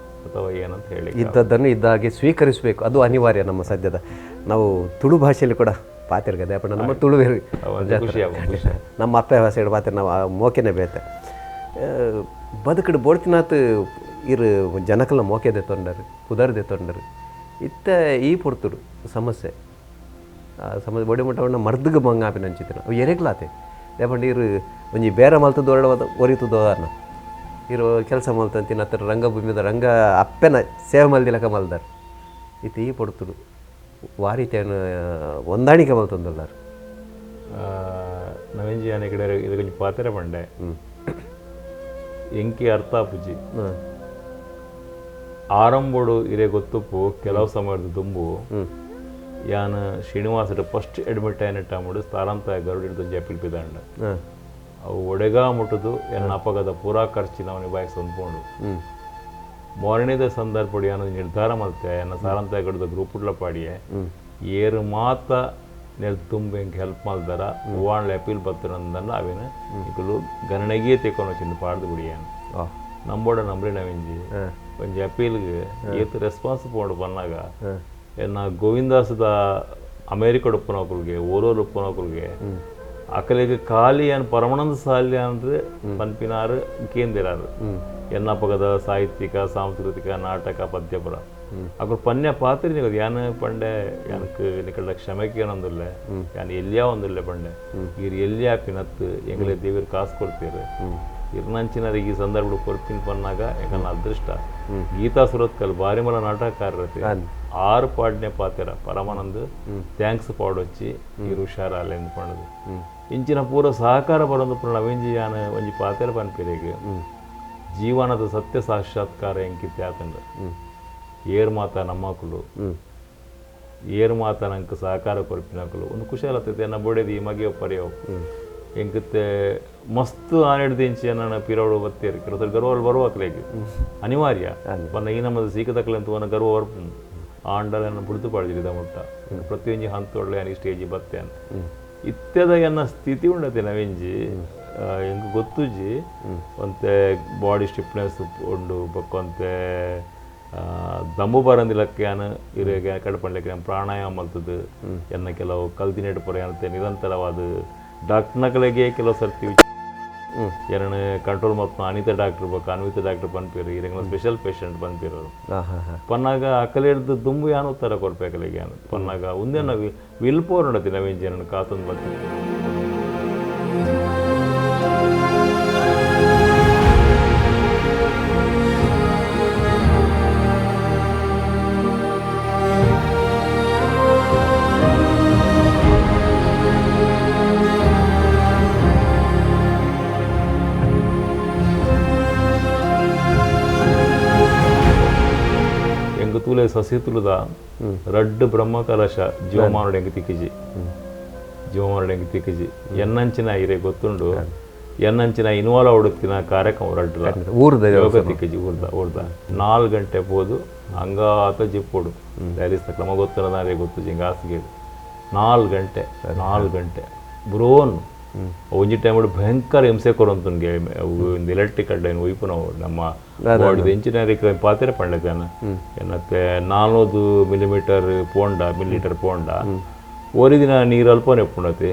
ಅಥವಾ ಏನಂತ ಹೇಳಿ ಇದ್ದದ್ದನ್ನು ಇದ್ದಾಗೆ ಸ್ವೀಕರಿಸಬೇಕು, ಅದು ಅನಿವಾರ್ಯ ನಮ್ಮ ಸದ್ಯದ. ನಾವು ತುಳು ಭಾಷೆಯಲ್ಲಿ ಕೂಡ ಪಾತಿರ್ಗದೆ ಅಪ್ಪ, ನಮ್ಮ ತುಳು ನಮ್ಮ ಅಪ್ಪ ಭಾಷೆ ಪಾತಿರ್ ನಾವು ಮೋಕೆನೆ ಬೇತೆ ಬದುಕಡು ಬೋಡ್ತಿನಾತ್ ಇರು ಜನಕಲ ಮೋಕೆದೆ ತೊಂಡರು ಪುದರ್ದೆ ತೊಂಡರು ಇತ್ತ ಈ ಪೊರ್ತುಡು ಸಮಸ್ಯೆ ಸಮಸ್ಯೆ ಬೊಡಿ ಮುಟ್ಟವಣ್ಣ ಮರ್ದಗ ಮಂಗಾಪಿನ ಅಂಚಿತ್ತಿನ ಅವು ಎರೆಗ್ಲಾತೆ ದೇಪಂಡ ಇರು ಒಂಜಿ ಬೇರೆ ಮಲ್ತದ್ದು ಹೊರಡುವ ಒರಿತುದೋದಾರನ ಇರು ಕೆಲಸ ಮಲ್ತಂತಿನ ಹತ್ರ ರಂಗಭೂಮಿದ ರಂಗ ಅಪ್ಪೆನ ಸೇವೆ ಮಲ್ದಿಲಕ ಮಲ್ದಾರ ಇತ್ತ ಈ ಪೊರ್ತುಡು ವಾರಿತೇನು ಹೊಂದಾಣಿಕೆ ಮಲ್ತಂದುಲ್ಲಾರು. ನವೀನ್ಜಿ ಆನೆ ಕಡೆ ಇದು ಕೊಂಚ ಪಾತ್ರೆ ಬಂಡೆ ಎಂಕಿ ಅರ್ಥ ಪೂಜಿ ಆರಂಭೋಡು ಇರೇ ಗೊತ್ತುಪ್ಪು ಕೆಲವು ಸಮಯದ ದುಂಬು ಯಾನ್ ಶ್ರೀನಿವಾಸ ಫಸ್ಟ್ ಅಡ್ಮಿಟ್ ಆಯ್ನ ಟೈಮುಡು ಸ್ಥಾನಾಂತ ಗರುಡ ಹಿಡಿದು ಜಪಿಲ್ಪಿದಾಂಡ ಅವು ಒಡೆಗಾ ಮುಟ್ಟುದು ಎನ್ನ ಅಪಗದ ಪೂರಾ ಖರ್ಚು ನಾವು ನಿಭಾಯಿಸೊಂದ್ಕೊಂಡು ಮೊರಣಿದ ಸಂದರ್ಭ ಯಾನ ನಿರ್ಧಾರ ಮಲ್ತೆ ಎನ್ನ ಸಾರಂತ ಗರುಡದ ಗ್ರೂಪ್ ಪಾಡಿಯೆ ಏರು ಮಾತ ನೆಲ್ ತುಂಬ ಎಂಕ್ ಹೆಲ್ಪ್ ಮಲ್ದಾರ ಹೂವಾಣ್ಲ ಅಪೀಲ್ ಬತ್ತರಂದಲ್ಲ ಅವೇನು ಇಕಲು ಗಣನೆಗೆ ತೆಕೊಂಡು ಚಿಂದ ಪಾಡ್ದು ಬಿಡಿಯಾನು ನಂಬೋಡ ನಂಬ್ರಿ ನವಿಂಜಿ ಒಂಜಿ ಅಪೀಲ್ಗೆ ಏತ್ ರೆಸ್ಪಾನ್ಸ್ ಪೋಂಡು ಬನ್ನಾಗ ಎನ್ನ ಗೋವಿಂದಾಸದ ಅಮೇರಿಕಡ್ ಉಪ್ಪನೋಕುಲ್ಗೆ ಓರೋಲ್ ಉಪ್ಪನೋಕುಲ್ಗೆ ಅಕಲಿಗೆ ಖಾಲಿ ಏನು ಪರಮಾನಂದ ಸಾಲ್ಯ ಅಂದರೆ ಪನ್ಪಿನಾರು ಕೇಂದಿರಾರು ಎನ್ನ ಪಗದ ಸಾಹಿತ್ಯಿಕ ಸಾಂಸ್ಕೃತಿಕ ನಾಟಕ ಪದ್ಯಪುರ ಅಕುಲು ಪನ್ಯ ಪಾತ್ರೆ ನೀವು ಯಾನ್ ಪಂಡೆ ಯಾನಕ್ ನಿಕಲ್ಡ ಕ್ಷಮೆಗೆ ಏನೊಂದಿಲ್ಲ ಯಾನ್ ಎಲ್ಲಿಯಾ ಒಂದಿಲ್ಲ ಪಂಡೆ ಇರ್ ಎಲ್ಲಿಯಾ ಪಿನತ್ತು ಎಂಗಲೇ ದೇವರು ಕಾಸು ಕೊಡ್ತೀರಿ ಇರ್ನಂಚಿನರಿಗೆ ಈ ಸಂದರ್ಭ ಕೊರ್ಪಿನ ಪನ್ನಾಗ ಯಾಕಂದ್ರೆ ಅದೃಷ್ಟ. ಗೀತಾ ಸುರತ್ಕಲ್ ಬಾರಿಮಲ ನಾಟಕಕಾರರತೆ 6 ಪಾಡ್ನೆ ಪಾತೆರ ಪರಮಾನಂದ್ thanks ಪಾಡೊಚ್ಚಿ ಇರು ಹುಷಾರ ಅಲ್ಲ ಪಂಡದು ಇಂಚಿನ ಪೂರ ಸಹಕಾರ ಬರೊಂದು ಪುರ ನವೀನ್ಜಿ ಯಾನ್ ಒಂಜಿ ಪಾತೆರ ಪನ್ಪಿರೆಗ್ ಜೀವನದ ಸತ್ಯ ಸಾಕ್ಷಾತ್ಕಾರ ಎಂಕಿತ್ತೆ ಆತಂಡ ಏರ್ ಮಾತ ನಮ್ಮಕುಲು ಏರ್ ಮಾತ ನಂಗೆ ಸಹಕಾರ ಕೊರ್ಪಿನಕುಲು ಒಂದು ಕುಶಲತೆ ಎನ್ನ ಬೊಡೆದಿ ಮಗೆಯೋ ಪರ್ಯೋ ಎಂಕತ್ತೆ ಮಸ್ತ್ ಆನೆಡ್ದು ಇಂಚಿ ನನ್ನ ಪಿರೋಡು ಬತ್ತೀರಿ ಕೆಲವು ಗರ್ವ ಬರುವಾಕ್ಲೇಗೆ ಅನಿವಾರ್ಯ ಬನ್ನ ಈ ನಮ್ಮದು ಸೀಕತಕ್ಕಲೆ ಅಂತ ಅವನ ಗರ್ವ ಬರ್ಪು ಆಂಡಲನ್ನು ಬುಡ್ದು ಪಾಡ್ದಿರಿದ ಮುಟ್ಟ ಪ್ರತಿಯೊಂಜಿ ಹಂತೊಳ್ಳೆ ಅನಿ ಸ್ಟೇಜಿ ಬತ್ತೆ ಇತ್ಯದ ಎನ್ನ ಸ್ಥಿತಿ ಉಂಡತೆ ನವಿಂಜಿ ಎಂಕ್ ಗೊತ್ತುಜಿ ಒಂತೆ ಬಾಡಿ ಸ್ಟಿಫ್ನೆಸ್ ಉಂಡು ಬೊಕ್ಕೊಂತೆ ದಮ್ಮು ಬರಂದಿಲಕ್ಕೆ ಯಾನು ಇರೆಗೆ ಕಡಪಣ್ಲಿಕ್ಕೆ ಪ್ರಾಣಾಯಾಮ ಮಲ್ತದ್ದು ಎನ್ನ ಕೆಲವು ಕಲ್ತಿನೇಡು ಪೊರೆ ಅಂತೆ ನಿರಂತರವಾದ ಡಾಕ್ಟರ್ನಕಲೆಗೆ ಕೆಲವು ಸರ್ತಿ ಎರಡನೇ ಕಂಟ್ರೋಲ್ ಮಲ್ಪನ ಅನಿತಾ ಡಾಕ್ಟರ್ ಬೇಕು ಅನ್ವಿತ ಡಾಕ್ಟರ್ ಪನ್ಪೀರು ಇರಂಗ ಸ್ಪೆಷಲ್ ಪೇಷಂಟ್ ಪನ್ಪೀರು ಪನ್ನಾಗ ಅಕಲೆ ಹಿಡ್ದು ದುಂಬು ಯಾನು ಉತ್ತರ ಕೊರ್ಪೇಕಲಿಗೆ ಯಾನು ಪನ್ನಾಗ ಒಂದೇ ನಾವು will power ಉಂಡತಿ ನವೀನ್ ಜನ ಕಾತೊಂದು ಬರ್ತೀವಿ. ತೂಲೆ ಸಸಿ ತುಳುದ ರಡ್ಡು ಬ್ರಹ್ಮ ಕಲಶ ಜೀವಮಾನುಡು ಎಂಕ್ ತಿಕ್ಕಿಜಿ ಜೀವಮಾನುಡು ಎಂಕ್ ತಿಕ್ಕಿಜಿ ಎನ್ನಂಚಿನ ಇರೆ ಗೊತ್ತುಂಡು ಎನ್ನಂಚಿನ ಇನ್ವಾಲ್ವ್ ಆವಡುತ್ತಿನ ಕಾರ್ಯಕ್ರಮ ರಡ್ಡುಲ ಊರ್ದ ಯೋಗ ತಿಕ್ಕಿಜಿ ಊರ್ದ ಊರ್ದ 4 ಗಂಟೆ ಪೋದು ಹಂಗಾತ ಜಿಪ್ಪೋಡು ಡಯಾಲಿಸ್ ಕ್ರಮ ಗೊತ್ತಿರೋದಾರೆ ಗೊತ್ತು ಹಿಂಗೆ ಹಾಸಿಗೆ 4 ಗಂಟೆ 4 ಗಂಟೆ ಬ್ರೋನ್ ಒಂಜಿ ಟೈಮ್ ಭಯಂಕರ ಹಿಂಸೆ ಕೊರೊಂತುನ್ಗೆ ಒಂದು ಎಲೆಕ್ಟ್ರಿಕ್ ಅಡ್ಡ ಏನು ಒಯ್ಪುನವು ನಮ್ಮ ಬಾಡಿದ ಇಂಜಿನಿಯರಿಂಗ್ ಪಾತ್ರೆ ಪಂಡತಾನ ಏನತ್ತೆ 400 ಮಿಲಿಮೀಟರ್ ಪೋಂಡ ಮಿಲಿಮೀಟರ್ ಪೋಂಡ ಒರಿದಿನ ನೀರು ಅಲ್ಪನೆ ಉಪ್ಪುಂಡತೆ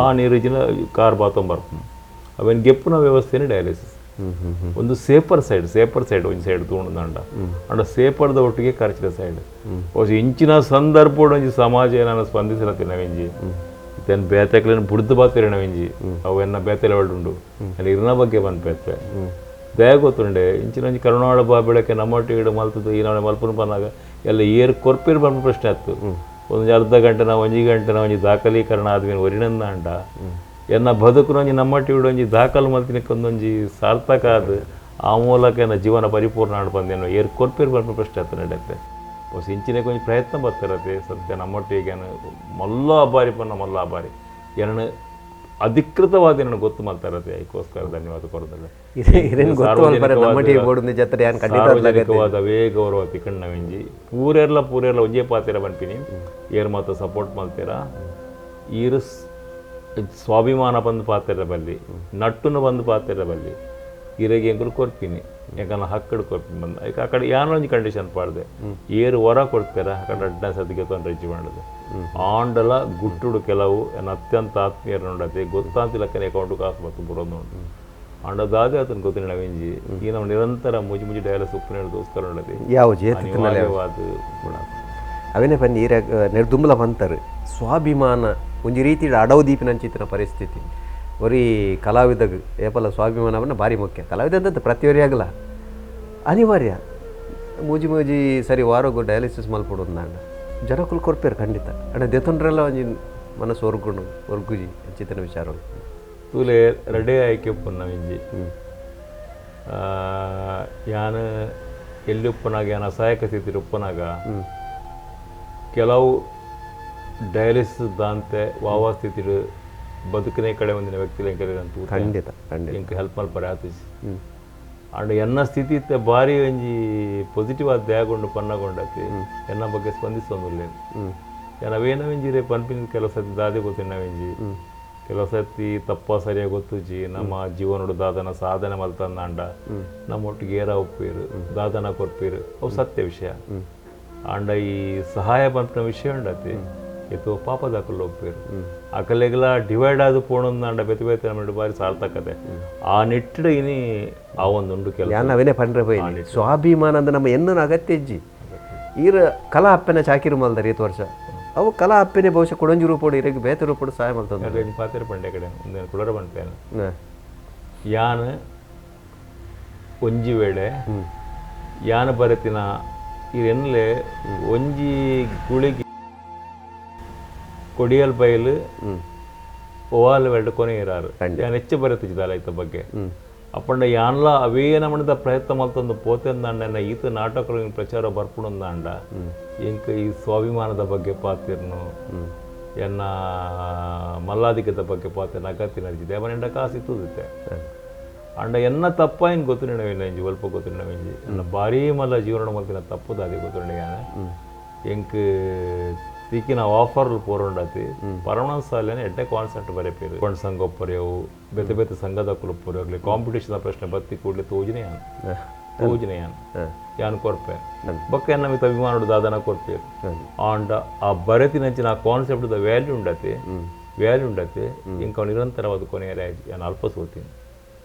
ಆ ನೀರು ಜಿನ ಕಾರ್ ಬಾತೊಂಬರ್ಪು ಅವೇನು ಗೆಪ್ಪುನ ವ್ಯವಸ್ಥೆನೇ ಡಯಾಲಿಸಿಸ್. ಒಂದು safer side, safer side ಒಂಜಿ ಸೈಡ್ ತೂಂಡ ಅಂಡ ಸೇಪರ್ದ ಒಟ್ಟಿಗೆ ಖರ್ಚಿನ ಸೈಡ್ ಇಂಚಿನ ಸಂದರ್ಭ ಒಂಜಿ ಸಮಾಜ ಏನಾನ ಸ್ಪಂದಿಸಿರತ್ತೆ ನಾವಿಂಜಿ ಇತ್ತೇನು ಬೇತೆಕ್ಲೇನು ಬುಡ್ದು ಬಾತಿರ ನಾವಿಂಜಿ ಅವು ಎನ್ನ ಬೇತೆ ಲೆವೆಲ್ ಉಂಡು ಇರ್ನ ಬಗ್ಗೆ ಪನ್ಪೆತ್ತೆ ದಯ ಗೊತ್ತುಂಡೆ ಇಂಚಿನ ಒಂಜಿ ಕರುಣಾಳ ಬಾ ಬೆಳಕೆ ನಮ್ಮೊಟ್ಟಿಗೆ ಮಲ್ತದ್ದು ಈ ನಾಳೆ ಮಲ್ಪುನ ಪನ್ನಾಗ ಎಲ್ಲ ಏರ್ ಕೊರ್ಪಿರ್ ಪನ್ಪ ಪ್ರಶ್ನೆ ಆಯ್ತು. ಒಂದು ಅರ್ಧ ಗಂಟೆ ನಾವು ಒಂಜಿ ಗಂಟೆ ನಾವು ಒಂಜಿ ದಾಖಲೀಕರಣ ಆದ್ಮೇಲೆ ಒರಿನಂದಾಂಡ ಎನ್ನ ಬದುಕುನ ಒಂಜಿ ನಮ್ಮಟ್ಟಿ ಒಂಜಿ ದಾಖಲು ಮಲ್ತಿನಕ್ಕೊಂದೊಂಜಿ ಸಾರ್ಥಕ ಆದ ಆ ಮೂಲಕ ಎನ್ನ ಜೀವನ ಪರಿಪೂರ್ಣ ಆಡ್ ಬಂದೇನು ಏರ್ ಕೊರ್ಪಿರ್ ಪನ್ಪ ಪ್ರಶ್ನೆ ಆಯ್ತು ನಡೆಯುತ್ತೆ. ಹೊಸ ಇಂಚಿನ ಕೊಂಚ ಪ್ರಯತ್ನ ಬರ್ತಿರತ್ತೆ ಸತ್ಯ ನಮ್ಮೊಟ್ಟಿಗೆ ಮಲ್ಲ ಅಬಾರಿ ಪನ್ನ ಮಲ್ಲ ಅಬಾರಿ ಏನನ್ನು ಅಧಿಕೃತವಾದ ಏನನ್ನು ಗೊತ್ತು ಮಾಡ್ತಾ ಇರತ್ತೆ. ಅದಕ್ಕೋಸ್ಕರ ಧನ್ಯವಾದ ಕೊರದಲ್ಲ. ಸಾರ್ವಜನಿಕವಾದ ಅವೇ ಗೌರವ ತಿಕ್ಕಣ್ಣವೆಂಜಿ ಪೂರೆರ್ಲ ಪೂರೆರ್ಲ ಒಂಜೇ ಪಾತಿರ ಬನ್ಪಿನಿ ಏರ್ ಮಾತ್ರ ಸಪೋರ್ಟ್ ಮಾಡ್ತೀರಾ ಈರು ಸ್ವಾಭಿಮಾನ ಬಂದು ಪಾತಿರ ಬಲ್ಲಿ ನಟ್ಟುನು ಬಂದು ಪಾತಿರ ಬಲ್ಲಿ ಈರೆಗೆ ಎಂಕುಲು ಕೊರ್ಪಿನಿ ಯಾಕಂದ್ರೆ ಹಕ್ಕಡು ಕೊರ್ಪಿನಿ ಬಂದು ಅದಕ್ಕೆ ಆ ಕಡೆ ಯಾನೊಂಜಿ ಕಂಡೀಷನ್ ಪಾಡ್ದೆ ಏರು ಹೊರ ಕೊಡ್ತೀರ ಆ ಕಡೆ ಅಡ್ಡ ಸತಿಗೆ ತೊಂದರೆ ರಜ್ಜಿ ಮಾಡೋದು ಆಂಡಲ ಗುಟ್ಟುಡು ಕೆಲವು ಎನ್ನ ಅತ್ಯಂತ ಆತ್ಮೀಯರು ನೋಡತ್ತೆ ಗೊತ್ತಾಂತಿಲ್ಲಕ್ಕನೆ ಅಕೌಂಟು ಕಾಸು ಬತ್ತು ಬರೋದು ಉಂಟು ಆಂಡ ದಾದೆ ಆತನ ಗೊತ್ತಿಲ್ಲ ನಾವೆಂಜಿ ಈ ನಾವು ನಿರಂತರ ಮುಜಿ ಮುಜಿ ಡಯಾಲಿಸ್ ಉಪ್ಪು ಹೇಳೋದೋಸ್ಕರ ನೋಡತ್ತೆ ಯಾವ ಅನಿವಾರ್ಯವಾದ ಅವೇನೇ ಬನ್ನಿ ಈರ ನಿರ್ದುಂಬಲ ಬಂತಾರೆ ಸ್ವಾಭಿಮಾನ ಒಂಜಿ ರೀತಿ ಅಡವು ದೀಪಿನಂಚಿತ್ತಿನ ಪರಿಸ್ಥಿತಿ ಒರಿ ಕಲಾವಿದಗ್ ಏಪಲ ಸ್ವಾಭಿಮಾನವನ್ನು ಭಾರಿ ಮುಖ್ಯ. ಕಲಾವಿದ ಅಂತದ್ದು ಪ್ರತಿಯೊರಿ ಆಗಲ್ಲ ಅನಿವಾರ್ಯ ಮೂಜಿ ಮೂಜಿ ಸರಿ ವಾರಗು ಡಯಾಲಿಸಿಸ್ ಮಲ್ಪಡೋದು ನಾನು ಜನಕ್ಕೂ ಕೊರ್ಪೇರು ಖಂಡಿತ ಅಣ್ಣ ದೆತೊಂಡ್ರೆಲ್ಲ ಒಂಜಿ ಮನಸ್ಸು ಒರ್ಗುಣು ಒರ್ಗುಜಿ ಅಂಚಿತ್ತಿನ ವಿಚಾರ. ತೂಲೆ ರಡೆ ಆಯ್ಕೆ ಉಪ್ಪುನ ಇಂಜಿ ಯಾನ್ ಎಲ್ಲಿ ಉಪ್ಪನಾಗ ಯಾನ್ ಅಸಹಾಯಕ ಸ್ಥಿತಿ ಉಪ್ಪನಾಗ ಕೆಲವು ಡಯಾಲಿಸಿಸ್ ದಾಂತೆ ವಾವಾ ಸ್ಥಿತಿ ಬದುಕನೇ ಕಡೆ ಒಂದಿನ ವ್ಯಕ್ತಿ ಖಂಡಿತ ಖಂಡಿತ ಎಂಕ್ ಹೆಲ್ಪ್ ಮಲ್ಪರೆ ಆತಿಜಿ. ಅಂಡ್ ಎನ್ನ ಸ್ಥಿತಿ ಇತ್ತೆ ಭಾರಿ ಒಂಜಿ ಪಾಸಿಟಿವ್ ಆದ ದಯಾಗೊಂಡು ಪನ್ನಗೊಂಡತಿ ಎನ್ನ ಬಗ್ಗೆ ಸ್ಪಂದಿಸೊಂದುಲ್ಲೇನು ನಾವೇನವೆಂಜಿರೆ ಪನ್ಪಿನ ಕೆಲವು ಸತಿ ದಾದೆ ಗೊತ್ತಿನವೆಂಜಿ ಕೆಲವು ಸತಿ ತಪ್ಪ ಸರಿಯಾಗಿ ಗೊತ್ತುಜಿ ನಮ್ಮ ಜೀವನೋಡು ದಾದನ ಸಾಧನೆ ಮಲ್ತಂದಾಂಡ ನಮ್ಮೊಟ್ಟಿಗೆ ಏರ ಒಪ್ಪೀರು ದಾದನ ಕೊರ್ಪೀರು ಅವು ಸತ್ಯ ವಿಷಯ. ಅಂಡ ಈ ಸಹಾಯ ಪನ್ಪಿನ ವಿಷಯ ಉಂಡತಿ ಏತೋ ಪಾಪದಾಕಲ್ ಒಪ್ಪೀರು ಅಕಲೆಗ್ಲ ಡಿವೈಡ್ ಆದ ಪೋಣೊಂದಾಂಡ ಬೇತೆ ಬೇತೆ ನಮ್ಮ ಬಾರಿ ಸಾರ್ಥಕತೆ ಆ ನಿಟ್ಟಿಡ ಇನಿ ಆ ಒಂದುಂಡು ಕೆಲಸ ಯಾನ್ ಅವೇನೇ ಪಂಡ್ರೆ ಪೋಯಿ ಸ್ವಾಭಿಮಾನ ಅಂದ್ರೆ ನಮ್ಮ ಎನ್ನನ ಅಗತ್ಯ ಇಜ್ಜಿ ಈರ ಕಲಾ ಅಪ್ಪೆನ ಚಾಕಿರು ಮಲ್ದಾರೆ ಏತ್ ವರ್ಷ ಅವು ಕಲಾ ಅಪ್ಪೆನೆ ಬಹುಶಃ ಕೊಡೊಂಜಿ ರೂಪೋಡು ಇರೆಗ್ ಬೇತೆ ರೂಪೋಡು ಸಹಾಯ ಮಲ್ತಂದು ಪಾತಿರ ಪಂಡೆ ಕಡೆ ಒಂದೇನು ಕುಡರ ಪನ್ಪೇನು ಯಾನ್ ಒಂಜಿ ವೇಳೆ ಯಾನ್ ಬರತಿನ ಇರೆನ್ಲೆ ಒಂಜಿ ಗುಳಿಗೆ ಕೊಡಿಯಲ್ ಬೈಲು ಓವಾಲ್ ವೆಲ್ಡ್ ಕೊನೆ ಇರಾರು ಯಾನ್ ಹೆಚ್ಚು ಬರತಿದ್ದಾಲ ಐತ ಬಗ್ಗೆ ಅಪ್ಪಂಡ ಯಾನ್ಲ ಅವೇ ನಮಣದ ಪ್ರಯತ್ನ ಮಲ್ತೊಂದು ಪೋತೆಂದಾಂಡ ಈತ ನಾಟಕ ಪ್ರಚಾರ ಬರ್ಪುಣಂದಾಂಡ ಎಂಕ ಈ ಸ್ವಾಭಿಮಾನದ ಬಗ್ಗೆ ಪಾತಿರ್ನು ಎನ್ನ ಮಲ್ಲಾದಿಕದ ಬಗ್ಗೆ ಪಾತಿರ್ನ ಅಗತ್ಯ ನಡಿಸಿದೆ ಅವನೆಂಡ ಕಾಸು ಇತ್ತುದಿತ್ತೆ ಅಂಡ ಎನ್ನ ತಪ್ಪ ಏನು ಗೊತ್ತಿನವಿಲ್ಲ ಇಂಜಿ ಒಲ್ಪ ಗೊತ್ತಿನವಿಂಜಿ ಎನ್ನ ಭಾರೀ ಮಲ್ಲ ಜೀವನ ಮಲ್ತಿನ ತಪ್ಪುದಾದೆ ಗೊತ್ತಿನ ಯಾನ ಎಂಕ್ ತೀಕಿನ ಆಫರ್ ಪೋರುಂಡತಿ ಪರಮಣ ಸಾಲೆನೆ ಎಡ್ಡೆ ಕಾನ್ಸೆಪ್ಟ್ ಬರೆಪೇರು ಕೊಂಡ್ ಸಂಘ ಒಪ್ಪರೆವು ಬೇತೆ ಬೇತೆ ಸಂಘದ ಕುಲಪ್ಪರು ಆಗಲಿ ಕಾಂಪಿಟೇಷನ್ ಪ್ರಶ್ನೆ ಬತ್ತಿ ಕೂಡಲೇ ತೋಜನೆ ಯಾನ್ ತೋಜನೆ ಯಾನ್ ಯಾನ್ ಕೊರ್ಪೆ ಬೊಕ್ಕ ಎನ್ನ ಮಿತ್ತ ಅಭಿಮಾನಡು ದಾದನ ಕೊರ್ಪೇರು ಆಂಡ ಆ ಬರೆತಿನಂಚಿನ ಆ concept the value ಉಂಡತಿ ವ್ಯಾಲ್ಯೂ ಉಂಡತಿ ಇಂಕ ನಿರಂತರವಾದ ಕೊನೆಯ ಯಾನ್ ಅಲ್ಪ ಸೋತೀನಿ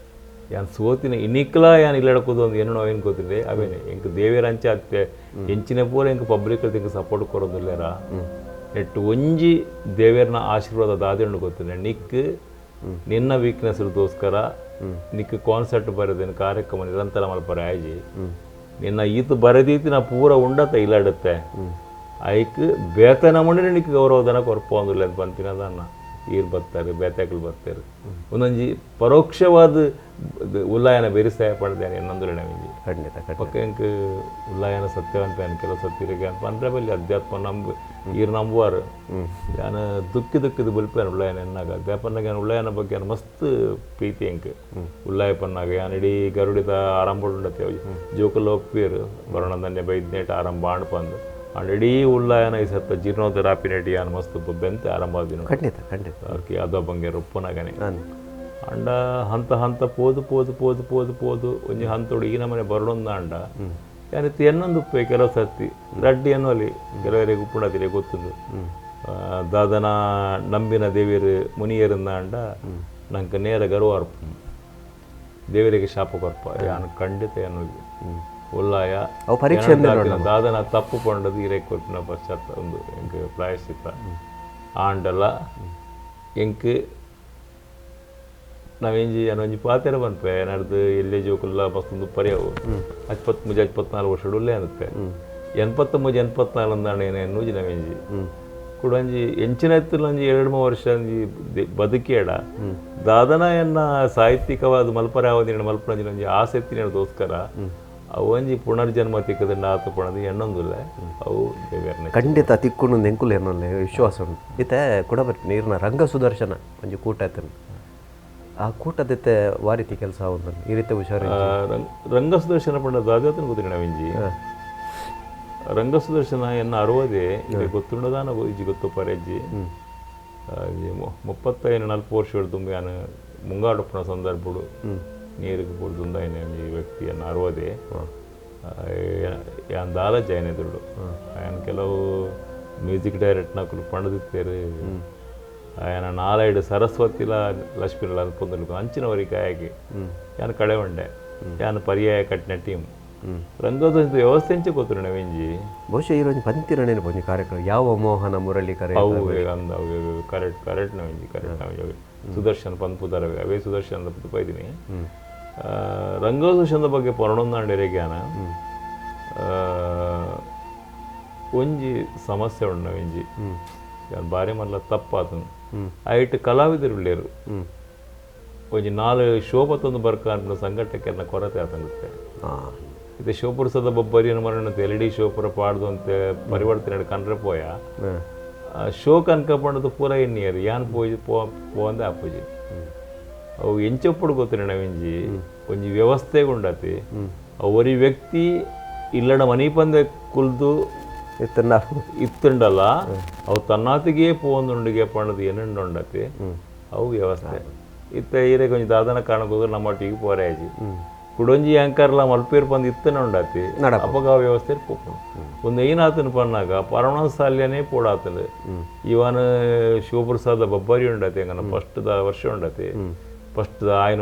ಯಾನ್ ಸೋತಿನ ಇನಿಕ್ಲ ಯಾನ್ ಇಲ್ಲಡಕೋದು ಒಂದು ಏನು ನಾವೇನು ಗೊತ್ತಿದೆ ಅವೇನೆ ಎಂಕ್ ದೇವೇರಂಚ ಅತ್ತೆ ಎಂಚಿನ ಪೂರ ಎಂಕ್ ಪಬ್ಲಿಕ್ ಎಂಕ್ ಸಪೋರ್ಟ್ ಕೊರೋದಿಲ್ಲೇರ ನೆಟ್ಟು ಒಂಜಿ ದೇವೇರ್ನ ಆಶೀರ್ವಾದ ದಾದೆ ಗೊತ್ತಿದೆ ನಿಕ್ ನಿನ್ನ ವೀಕ್ನೆಸ್ಗೋಸ್ಕರ ನಿಕ್ ಕಾನ್ಸೆಪ್ಟ್ ಬರೆದೇನು ಕಾರ್ಯಕ್ರಮ ನಿರಂತರ ಮಲ್ಪರೆ ಆಯ್ಜಿ ನಿನ್ನ ಈತ ಬರೆದೀತಿ ನಾ ಪೂರ ಉಂಡತ ಇಲ್ಲಡುತ್ತೆ ಐಕ್ ಬೇತನ ಮುಂಡೆ ನಿಕ್ ಗೌರವಧನ ಕೊರ್ಪ ಅಂದಿಲ್ಲ ಅಂತ ಪನ್ಪಿನದನ್ನ ಈರ್ ಬರ್ತಾರೆ ಬೇತೆಗಳು ಬರ್ತಾರೆ ಒಂದೊಂಜಿ ಪರೋಕ್ಷವಾದ ಉಲ್ಲಾಯನ ಬೇರಿಸಾಯ ಪಡೆದೇನೆ ಇನ್ನೊಂದು ನವಿಂಜಿ ಖಂಡಿತ ಖಂಡಿತ ಪಕ್ಕ ಎಂಕ್ ಉಲ್ಲಾಯನ ಸತ್ಯವಂತ ಕೆಲವು ಸತ್ತಿರಿಗೆ ಅಂತ ಅಂದ್ರೆ ಬಲ್ಲಿ ಅಧ್ಯಾತ್ಮ ನಂಬು ಈರ್ ನಂಬುವಾರು ಯಾನ ದುಕ್ಕಿ ದುಕ್ಕಿದು ಬುಲ್ಪೇನು ಉಳ್ಳಾಯನ ಎನ್ನಾಗ ದೇಪನ್ನಾಗ ಉಳ್ಳಾಯನ ಬಗ್ಗೆ ಯಾನ್ ಮಸ್ತ್ ಪ್ರೀತಿ ಎಂಕ್ ಉಳ್ಳಾಯ ಪನ್ನಾಗ ಯಾನ್ ಇಡೀ ಗರುಡಿದ ಆರಂಭ ಉಂಡತೆ ಜೋಕುಲ ಒಪ್ಪೀರು ಬರೋಣ ಬೈದ್ನೇಟ್ ಆರಂಭ ಆಂಡ್ ಪಂದು And ಇಡೀ ಉಳ್ಳಾಯನ ಈ ಸತ್ತ ಜೀರ್ಣೋದ್ಧಾರ ಆಪಿನೆಟಿ ಯಾನ್ ಮಸ್ತ್ ಬೆಂತೆ ಆರಂಭ ದಿನ ಖಂಡಿತ ಖಂಡಿತ ಯಾವ್ದೋ ಬಂಗೆ ರೊಪ್ಪನಾಗನೆ ಅಂಡ ಹಂತ ಹಂತ ಪೋದು ಪೋದು ಪೋದು ಪೋದು ಪೋದು ಒಂಜಿ ಹಂತೋಡು ಈ ನಮ್ಮನೆ ಬರಡೊಂದ ಅಂಡ ಯಾನಿತ್ತು ಎನ್ನೊಂದು ಉಪ್ಪೆ ಕೆಲವು ಸರ್ತಿ ರಡ್ಡಿ ಅನ್ನೋಲಿ ಕೆಲವರಿಗೆ ಉಪ್ಪುಣತಿರೆ ಗೊತ್ತುಂಡು ದಾದನ ನಂಬಿನ ದೇವಿಯರು ಮುನಿಯರಿಂದ ಅಂಡ ನಂಗೆ ನೇರ ಗರ್ವ ಅರ್ಪ ದೇವರಿಗೆ ಶಾಪ ಕೊರ್ಪ ಯಾನು ಖಂಡಿತ ಅನ್ನೋದು ಉಲ್ಲಾಯ ಪರೀಕ್ಷೆ ದಾದನ ತಪ್ಪು ಪಂಡದು ಇರೆ ಕೊರ್ಪಿನ ಪಶ್ಚಾತ್ತ ಒಂದು ಎಂಕ್ ಪ್ರಾಯಶ್ಚಿತ್ತ ಆಂಡಲ ಎಂಕ್ ನಾವೆಂಜಿ ಒಂಜಿ ಪಾತೆರ ಪನ್ಪೆ ನಡ್ದು ಎಲ್ಲೇ ಜೋಕುಲ್ಲ ಮಸ್ತೊಂದು ಪರಿಯವು 23 24 ವರ್ಷ ಉಲ್ಲೇ ಅನ್ನತ್ತೆ 83 84 ಅಂದಾಣ ಏನೇ ನಾವೆಂಜಿ ಕುಡಂಜಿ ಎಂಚಿನ ಎತ್ತಲಂಜಿ 2-3 ವರ್ಷ ಅಂಜಿ ಬದುಕೇಡ ದಾದನ ಎನ್ನ ಸಾಹಿತ್ಯಿಕವಾದ ಮಲ್ಪರಾವದಿನ ಮಲ್ಪನಂಜಿನ ಆಸಕ್ತಿ ದೋಸ್ಕರ ಅವಂಜಿ ಪುನರ್ಜನ್ಮ ತಿಕ್ಕದಂಡ ಆತ ಪಣದು ಎಣ್ಣೊಂದುಲ್ಲ ಅವು ದೇವೇರ್ನ ಖಂಡಿತ ತಿಕ್ಕೊಂಡು ಎಂಕುಲು ಏನಲ್ಲ ವಿಶ್ವಾಸ ಉಂಟು. ಇತ್ತೆ ಕೂಡ ಬರ್ತೀನಿ ನೀರಿನ ರಂಗ ಸುದರ್ಶನ ಒಂಜಿ ಕೂಟ ಆಯ್ತಾನೆ ಆ ಕೂಟದಿತ್ತೆ ವಾರಿತಿ ಕೆಲಸ ಒಂದು ಈ ರೀತಿ ಹುಷಾರು ರಂಗ ಸುದರ್ಶನ ಪಂಡ ದಾದಾತನ ಗೊತ್ತಿಲ್ಲ ನಾವಿಂಜಿ ರಂಗ ಸುದರ್ಶನ ಎನ್ನ ಅರವದೇ ಇದು ಗೊತ್ತುಂಡದಾನ ಇಜ್ಜಿ ಗೊತ್ತು ಪರೆಜ್ಜಿ 35-40 ವರ್ಷ ತುಂಬ ಯಾನು ಮುಂಗಾಡುಪ್ಪನ ಸಂದರ್ಭಡು ನೀರಿಗೆ ಪೂರ್ದುಂದಾಯಿನ ಈ ವ್ಯಕ್ತಿಯನ್ನು ಅರವದೇ ಯಾನ್ ದಾಲ ಜಯನೆದುರುಡು ಆಯನ ಕೆಲವು ಮ್ಯೂಸಿಕ್ ಡೈರೆಕ್ಟ್ನಕುಲು ಪಂಡದಿತ್ತೇರು ಆಯನ ನಾಲೈಡು ಸರಸ್ವತಿಲ ಲಕ್ಷ್ಮೀಲ ಅನ್ಕೊಂದು ಅಂಚಿನವರಿಗೆ ಆಯಗೆ ಯಾನ್ ಕಳೆವಂಡೆ ಯಾನ್ ಪರ್ಯಾಯ ಕಟ್ಟಿನ ಟೀಮ್ ರಂಗೋದ ವ್ಯವಸ್ಥೆ ಎಂಚ ಗೊತ್ತು ನವೆಂಜಿ ಬಹುಶಃ ಈ ಒಂಜಿ ಪಂತಿರಣೆ ಒಂಜಿ ಕಾರ್ಯಕ್ರಮ ಯಾವ ಮೋಹನ ಮುರಳಿ ಕರೆ ಅವು ಅಂದ ಕರೆಕ್ಟ್ ಕರೆಕ್ಟ್ ನವೆಂಜಿ ಕರೆಕ್ಟ್ ನವೆಂಜಿ ಸುದರ್ಶನ್ ಪನ್ಪುದಾರವೆ ಅವೇ ಸುದರ್ಶನ್ ಪೈದಿನಿ ರಂಗೋದರ್ಶನದ ಬಗ್ಗೆ ಪೊರಣೊಂದಾಂಡೆರೆ ಜ್ಞಾನ ಒಂಜಿ ಸಮಸ್ಯೆ ಉಂಡು ನವೆಂಜಿ ಬಾರಿ ಮಲ್ಲ ತಪ್ಪಾತನು ಐಟ್ ಕಲಾವಿದರು ಒಂಜಿ 4 ಶೋಭತ್ತೊಂದು ಬರ್ಕ ಅನ್ಪಿನ ಸಂಘಟಕರನ್ನ ಕೊರತೆ ಆತಂಗುತ್ತೆ. ಇದು ಶಿವಪುರಸದ ಬೊಬ್ಬರಿಯನ್ನು ಮರಣಂತೆ ಎಲ್ ಡಿ ಶಿವಪುರ ಪಾಡ್ದು ಅಂತೆ ಪರಿವರ್ತನೆ ಕಂಡ್ರೆ ಪೋಯ ಶೋ ಕನ್ಕ ಪಂಡದು ಪೂರ ಎನ್ನಿಯರು ಯಾನ್ ಪೋಜಿ ಪೋ ಪೋಂದೆ ಆಪೋಜಿ ಅವು ಎಂಚೊಪ್ಪಡು ಗೊತ್ತಿರ ನವೆಂಜಿ ಒಂಜಿ ವ್ಯವಸ್ಥೆ ಉಂಡತಿ ಅವು ಒರಿ ವ್ಯಕ್ತಿ ಇಲ್ಲಡ ಮನೀಪಂದೆ ಕುಲ್ದು ಇತ್ತುಂಡಲ್ಲ ಅವು ತನ್ನಾತಿಗೆ ಪೋಂದುಂಡಿಗೆ ಪಂಡದು ಏನುಂಡತಿ ಅವು ವ್ಯವಸ್ಥೆ ಇತ್ತ ಈರೆಗೆ ಒಂಜಿ ದಾದನ ಕಾರಣಕ್ಕೆ ಹೋದ್ರೆ ನಮ್ಮ ಒಟ್ಟಿಗೆ ಪೋರಾಜಿ ಕುಡೊಂಜಿ ಆಂಕರ್ಲ ಮಲ್ಪೇರ್ ಬಂದು ಇತ್ತನೆ ಉಂಡತಿ ಅಪ್ಪಗ ಆ ವ್ಯವಸ್ಥೆ ಪೋಪುಂಡು ಒಂದು ಏನಾತನ ಪನ್ನಾಗ ಪರಮಣಸಾಲ್ಯನೇ ಪೋಡಾತನು ಇವನ ಶಿವಪ್ರಸಾದ ಬಬ್ಬರಿ ಉಂಡತಿ ಹಂಗನ ಫಸ್ಟ್ the ವರ್ಷ ಉಂಡತಿ ಫಸ್ಟ್ the ಆಯ್ನ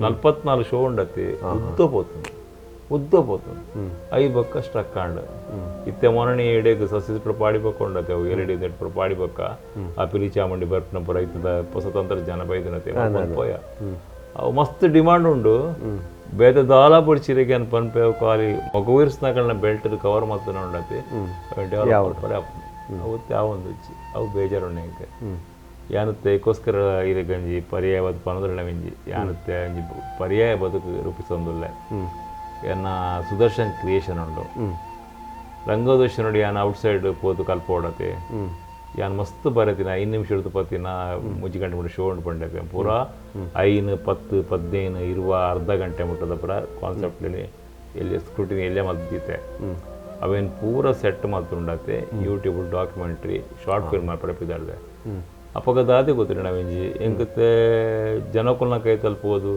44 show ಉಂಡತಿ ಉದ್ದ ಪೋತನು ಉದ್ದ ಪೋತನು I ಬೊಕ್ಕ ಸ್ಟ್ರಕ್ ಆಂಡ್ ಇತ್ತೆ ಮೊನಣಿ ಎಡೆಗ್ ಸಸ್ಯ ಪಾಡಿಬೊಕ್ಕ ಉಂಡತಿ ಅವು ಎಲ್ ಡಿ ನೆಟ್ ಪಾಡಿಬೊಕ್ಕ ಆ ಪಿಲಿ ಚಾಮುಂಡಿ ಬರ್ಪನ ಪುರ ಇತ್ತದ ಹೊಸ ತಂತ್ರಜ್ಞಾನ ಬೈದನತೆ ಪೋಯ ಅವು ಮಸ್ತ್ ಡಿಮಾಂಡ್ ಉಂಡು ಬೇದ ದಾಲ ಪೊಡಿಚಿರಿಗೆ ಅನ್ ಪನ್ಪೆ ಖಾಲಿ ಮಗುವಿರ್ಸ್ನಗಳನ್ನ ಬೆಲ್ಟ್ ಕವರ್ ಮಾತ್ರ ಉಂಡತಿ ಅವು ಯಾವೊಂದು ಅವು ಬೇಜಾರುಂಡೆ ಎಂಕ್ ಯಾನುತ್ತೆ ಏಕೋಸ್ಕರ ಇರೆ ಗಂಜಿ ಪರ್ಯಾಯ ಬದು ಪನದುಳ್ಳ ವೆಂಜಿ ಯಾನುತ್ತೆ ಅಂಜಿ ಪರ್ಯಾಯ ಬದುಕು ರೂಪಿಸೊಂದುಲ್ಲ ಎನ್ನ ಸುದರ್ಶನ್ ಕ್ರಿಯೇಷನ್ ಉಂಡು ರಂಗೋದರ್ಶನ್ ಯಾನ್ ಔಟ್ ಸೈಡ್ ಪೋದು ಕಲ್ಪೋಡತೆ ಯಾನ್ ಮಸ್ತ್ ಬರತಿನ 5 ನಿಮಿಷ ಹಿಡಿದು ಪತ್ತಿನ ಮುಜ್ಜಿ ಗಂಟೆ ಮುಟ್ಟ ಶೋ ಉಂಡು ಪಂಡೆ ಪೂರ 5, 10, 15 ಇರುವ ಅರ್ಧ ಗಂಟೆ ಮುಟ್ಟದ ಪೂರ ಕಾನ್ಸೆಪ್ಟ್ ಎಲ್ಲಿ ಸ್ಕ್ರೂಟಿನಿ ಎಲ್ಲೇ ಮಲ್ತಿತ್ತೆ ಅವೇನು ಪೂರ ಸೆಟ್ ಮಲ್ತುಂಡತೆ YouTube documentary short film ಪಡಪಿದಾಡ್ದೆ ಅಪ್ಪಗ ದಾದೆ ಗೊತ್ತಿಲ್ಲ ನಾವೆಂಜಿ ಎಂಕತ್ತೆ ಜನಕುಲ್ನ ಕೈ ತಲುಪೋದು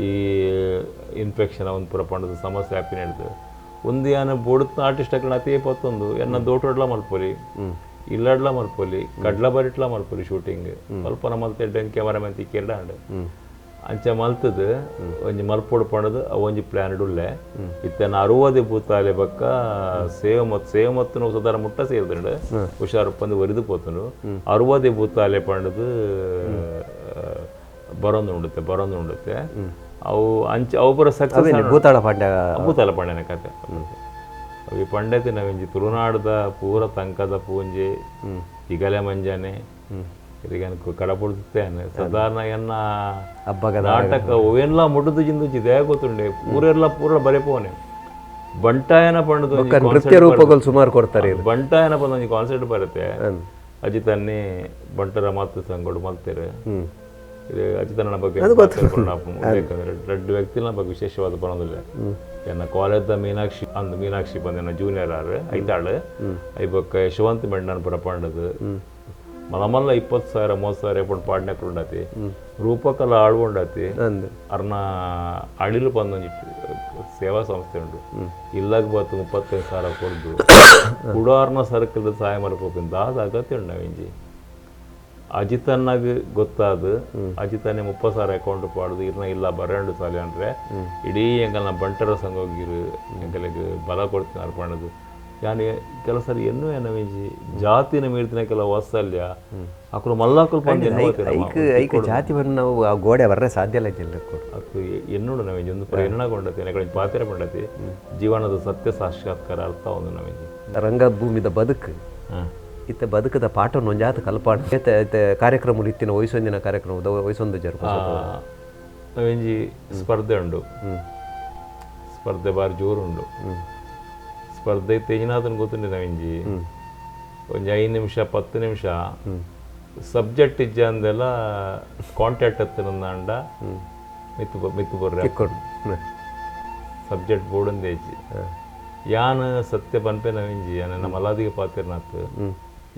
ಈ ಇನ್ಫೆಕ್ಷನ್ ಒಂದು ಪೂರ ಪಂಡದ ಸಮಸ್ಯೆ ಆಪಿನ ಹಿಡ್ದು ಒಂದು ಯಾನ ಬೋಡುತ್ತ ಆರ್ಟಿಸ್ಟ್ ಅಕ್ಕನ ಅತೇ ಪತ್ತೊಂದು ಎನ್ನ ದೋಟೊಡ್ಲ ಮಲ್ಪೊಲಿ ಇಲ್ಲಡ್ಲ ಮಲ್ಪೊಲಿ ಕಡ್ಲ ಬರಿಟ್ಲ ಮಲ್ಪೊಲಿ ಶೂಟಿಂಗ್ ಸ್ವಲ್ಪ ಮಲ್ತೆ ಕ್ಯಾಮರಾಮನ್ ತಿಕ್ಕೆರಡ ಅಂಡ್ ಅಂಚ ಮಲ್ತದ ಒಂಜಿ ಮಲ್ಪೊಡು ಪಂಡದು ಅವು ಒಂಜಿ ಪ್ಲ್ಯಾನ್ ಉಲ್ಲೆ ಇತ್ತನ 60 ಭೂತಾಲೆ ಬಕ್ಕ ಸೇವ್ ಮತ್ತು ಸೇವ್ ಮತ್ತು ಸದಾರ ಮುಟ್ಟ ಸೇರ್ದುಂಡು ಹುಷಾರು ಪಂದು ಒರಿದು ಪೋತುಂಡು 60 ಭೂತಾಲೆ ಪಂಡದು ಬರೊಂದು ಉಂಡುತ್ತೆ ಬರೊಂದು ಉಂಡುತ್ತೆ ಅವು ಅಂಚ ಅವು ಪೂರ ಸಕ್ಸಸ್ ಭೂತಾಳ ಪಾಂಡ್ಯ ಭೂತಾಳ ಪಾಂಡ್ಯನ ಕತೆ ಅವು ಪಂಡತೆ ನಾವಿಂಜಿ ತುಳುನಾಡದ ಪೂರ ತಂಕದ ಪೂಂಜೆ ಇಗಲೆ ಮಂಜಾನೆ ಕಡಪುಡ್ತೇನೆ ಸಾಧಾರಣ ಎನ್ನ ನಾಟಕ ಅವೆಲ್ಲ ಮುಡುದು ಜಿಂದುಜಿ ದಯ ಗೊತ್ತುಂಡೆ ಪೂರೆಲ್ಲ ಪೂರ ಬರೆಪೋನೆ ಬಂಟಾಯನ ಪಂಡದು ನೃತ್ಯ ರೂಪಗಳು ಸುಮಾರು ಕೊಡ್ತಾರೆ ಬಂಟಾಯನ ಪಂಡ ಒಂಜಿ ಕಾನ್ಸರ್ಟ್ ಬರುತ್ತೆ ಅಜಿತನ್ನೇ ಬಂಟರ ಮಾತು ಸಂಗೋಡು ಮಲ್ತೇರು ಅಜಿತನ ಬಗ್ಗೆ ಯಾಕಂದ್ರೆ ರಡ್ಡು ವ್ಯಕ್ತಿನ ಬಗ್ಗೆ ವಿಶೇಷವಾದ ಪಣದಿಲ್ಲ. ಎನ್ನ ಕಾಲೇಜ್ದ ಮೀನಾಕ್ಷಿ ಅಂದ್ ಮೀನಾಕ್ಷಿ ಬಂದ ಜೂನಿಯರ್ ಆರು ಐತಾಳು ಐಬೊಕ್ಕ ಯಶವಂತ ಮೆಂಡನ್ ಪುರ ಪಂಡದು ಮಲಮಲ್ಲ 20,000 30,000 ಎಪ್ಪಂಡು ಪಾಡ್ನೆ ಉಂಡತಿ ರೂಪಕಲ ಆಳ್ಗೊಂಡತಿ ಅರ್ನ ಅಳಿಲು ಬಂದೊಂಜಿ ಸೇವಾ ಸಂಸ್ಥೆ ಉಂಟು ಇಲ್ಲಾಗ ಬತ್ತು 35,000 ಕೊಡ್ದು ಕುಡಾರ್ನ ಸರ್ಕಲ್ ಸಹಾಯ ಮಲ್ಪೋಪಿನ ದಾದ ಅಗತ್ಯ ಉಂಡು ನಾವಿಂಜಿ ಅಜಿತನ್ನಾಗ ಗೊತ್ತಾದ ಅಜಿತನೇ 30,000 ಅಕೌಂಟ್ ಪಾಡುದು ಇರ್ನ ಇಲ್ಲ ಬರಂಡು ಸಾಲೆ ಅಂದ್ರೆ ಇಡೀ ಎಂಗಲ್ನ ಬಂಟರ ಸಂಘೋಗಿರು ಎಂಗಲಿಗೆ ಬಲ ಕೊಡ್ತೀನಿ ಅರ್ಪಣದು ಯಾನೆ ಕೆಲಸ ಎನ್ನು ಏನವಿಂಜಿ ಜಾತಿನ ಮೀರ್ತಿನ ಕೆಲವು ವಾತ್ಸಲ್ಯ ಅಕುಲು ಮಲ್ಲಾಕುಲು ಪಂದ್ ಐಕ ಜಾತಿ ಬಂದು ನಾವು ಆ ಗೋಡೆ ಬರ್ರೆ ಸಾಧ್ಯ ಇಲ್ಲ ಜಿಲ್ಲೆ ಅದು ಎನ್ನುಡು ನವಿಂಜಿ ಒಂದು ಪರ ಎನ್ನಗೊಂಡತಿ ಎನಗಳ ಪಾತ್ರೆ ಪಂಡತಿ ಜೀವನದ ಸತ್ಯ ಸಾಕ್ಷಾತ್ಕಾರ ಅರ್ಥ ಒಂದು ನವಿಂಜಿ ರಂಗಭೂಮಿದ ಬದುಕು ಇತ್ತ ಬದುಕದ ಪಾಠ ಒಂಜಾತ ಕಲ್ಪಾಣ ಕಾರ್ಯಕ್ರಮ ಇತ್ತಿನ ವಯಸ್ಸೊಂದಿನ ಕಾರ್ಯಕ್ರಮ ವಯಸ್ಸೊಂದು ಜರು ನವಿಂಜಿ ಸ್ಪರ್ಧೆ ಉಂಡು ಸ್ಪರ್ಧೆ ಬಾರಿ ಜೋರುಂಡು ಸ್ಪರ್ಧೆ ತೇಜನಾಥನ್ ಗೊತ್ತುಂಡು ನವಿಂಜಿ ಒಂಜಿ 5 ನಿಮಿಷ 10 ನಿಮಿಷ ಸಬ್ಜೆಕ್ಟ್ ಇಜ್ಜ ಅಂದೆಲ್ಲ ಕಾಂಟ್ಯಾಕ್ಟ್ ಹತ್ತಿರಂದಾಂಡ ಮಿತ್ತು ಮಿತ್ತು ಬರ್ರೆ ಸಬ್ಜೆಕ್ಟ್ ಬೋರ್ಡ್ ಅಂದೇಜಿ ಯಾನ್ ಸತ್ಯ ಪನ್ಪೆ ನವಿಂಜಿ ಯಾನ್ ನಮ್ಮ ಮಲಾದಿಗೆ ಪಾತಿರ್ನಾತ್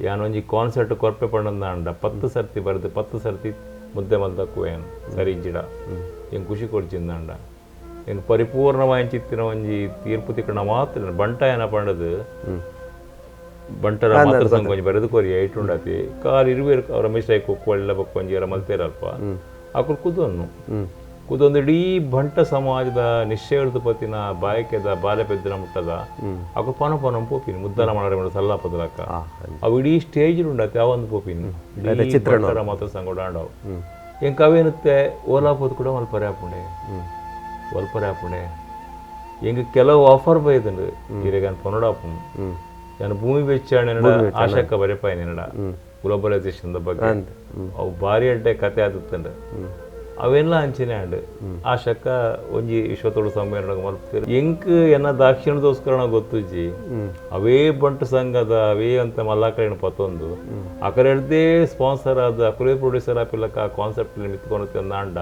ಯಾನ್ ಒಂಜಿ ಕಾನ್ಸರ್ಟ್ ಕೊರ್ಪೆ ಪಂಡಂದಾಂಡ 10 ಸರ್ತಿ ಬರೆದು 10 ಸರ್ತಿ ಮುದ್ದೆ ಮಲ್ದಕ್ಕೂ ಏನು ಸರಿ ಇಜ್ಜಿಡ ಹೆಂಗೆ ಖುಷಿ ಕೊಡ್ಚಿಂದಾಂಡ ಹೆಂಗೆ ಪರಿಪೂರ್ಣವಾಗಿ ಚಿತ್ತಿನ ಒಂಜಿ ತೀರ್ಪು ತಿಕ್ಕಣ ಮಾತ್ರ ಬಂಟ ಏನ ಪಂಡದು ಬಂಟರ ಮಾತ್ರ ಸಂಘ ಒಂಜಿ ಬರೆದು ಕೊರಿ ಐಟ್ ಉಂಡತಿ ಕಾರ್ ಇರುವೇರು ರಮೇಶ್ ರಾಯ್ ಕೊಕ್ಕು ಒಳ್ಳೆ ಬೊಕ್ಕ ಒಂಜಿ ಎರ ಮಲ್ತೇರಲ್ಪ ಅಕುಲು ಕುದೊನ್ನು ಕುದೊಂದು ಇಡೀ ಬಂಟ ಸಮಾಜದ ನಿಶ್ಚಯದ ಪತಿನ ಬಾಯಕೆದ ಬಾಲೆ ಪೆದ್ದಿನ ಮುಟ್ಟದ ಅಕುಲು ಪನ ಪನ ಪೋಪಿನಿ ಮುದ್ದನ ಮಾಡರೆ ಸಲ್ಲ ಪದಲಕ್ಕ ಅವು ಇಡೀ ಸ್ಟೇಜ್ ಉಂಡತಿ ಅವಂದು ಪೋಪಿನಿ ಚಿತ್ರ ಮಾತ್ರ ಸಂಘ ಆಡವು ಹೆಂಗೆ ಅವೇನುತ್ತೆ ಓಲಾ ಪೋದು ಕೂಡ ಮಲ್ಪರೆ ಆಪುಂಡೆ ಒಲ್ಪರೆ ಆಪುಂಡೆ ಹೆಂಗೆ ಕೆಲವು ಆಫರ್ ಬೈದುಂಡು ಇರೆಗಾನ್ ಪೊನಡಾಪುಂಡು ನಾನು ಭೂಮಿ ಬೆಚ್ಚಾಣೆ ಆಶಾಕ ಬರೆಪಾಯ ನೆನಡ ಗ್ಲೋಬಲೈಸೇಷನ್ ಬಗ್ಗೆ ಅವು ಭಾರಿ ಅಡ್ಡೆ ಕತೆ ಆದುತ್ತಂಡು ಅವೆಲ್ಲ ಅಂಚಿನ ಅಂಡು ಆಶಾಕ ಒಂಜಿ ವಿಶ್ವತೋಡು ಸಮ್ಮೇಳನ ಮಲ್ಪುತ್ತೀರಿ ಎಂಕ್ ಎನ್ನ ದಾಕ್ಷಿಣ್ಯದೋಸ್ಕರ ಗೊತ್ತುಜ್ಜಿ ಅವೇ ಬಂಟು ಸಂಘದ ಅವೇ ಅಂತ ಮಲ್ಲಾಕರೇನು ಪತ್ತೊಂದು ಅಕರೆಡ್ದೇ ಸ್ಪಾನ್ಸರ್ ಆದ ಅಕರೇ ಪ್ರೊಡ್ಯೂಸರ್ ಆಪಿಲ್ಲಕ್ಕ ಆ ಕಾನ್ಸೆಪ್ಟ್ ಮಿತ್ಕೊಂಡು ಅಂಡ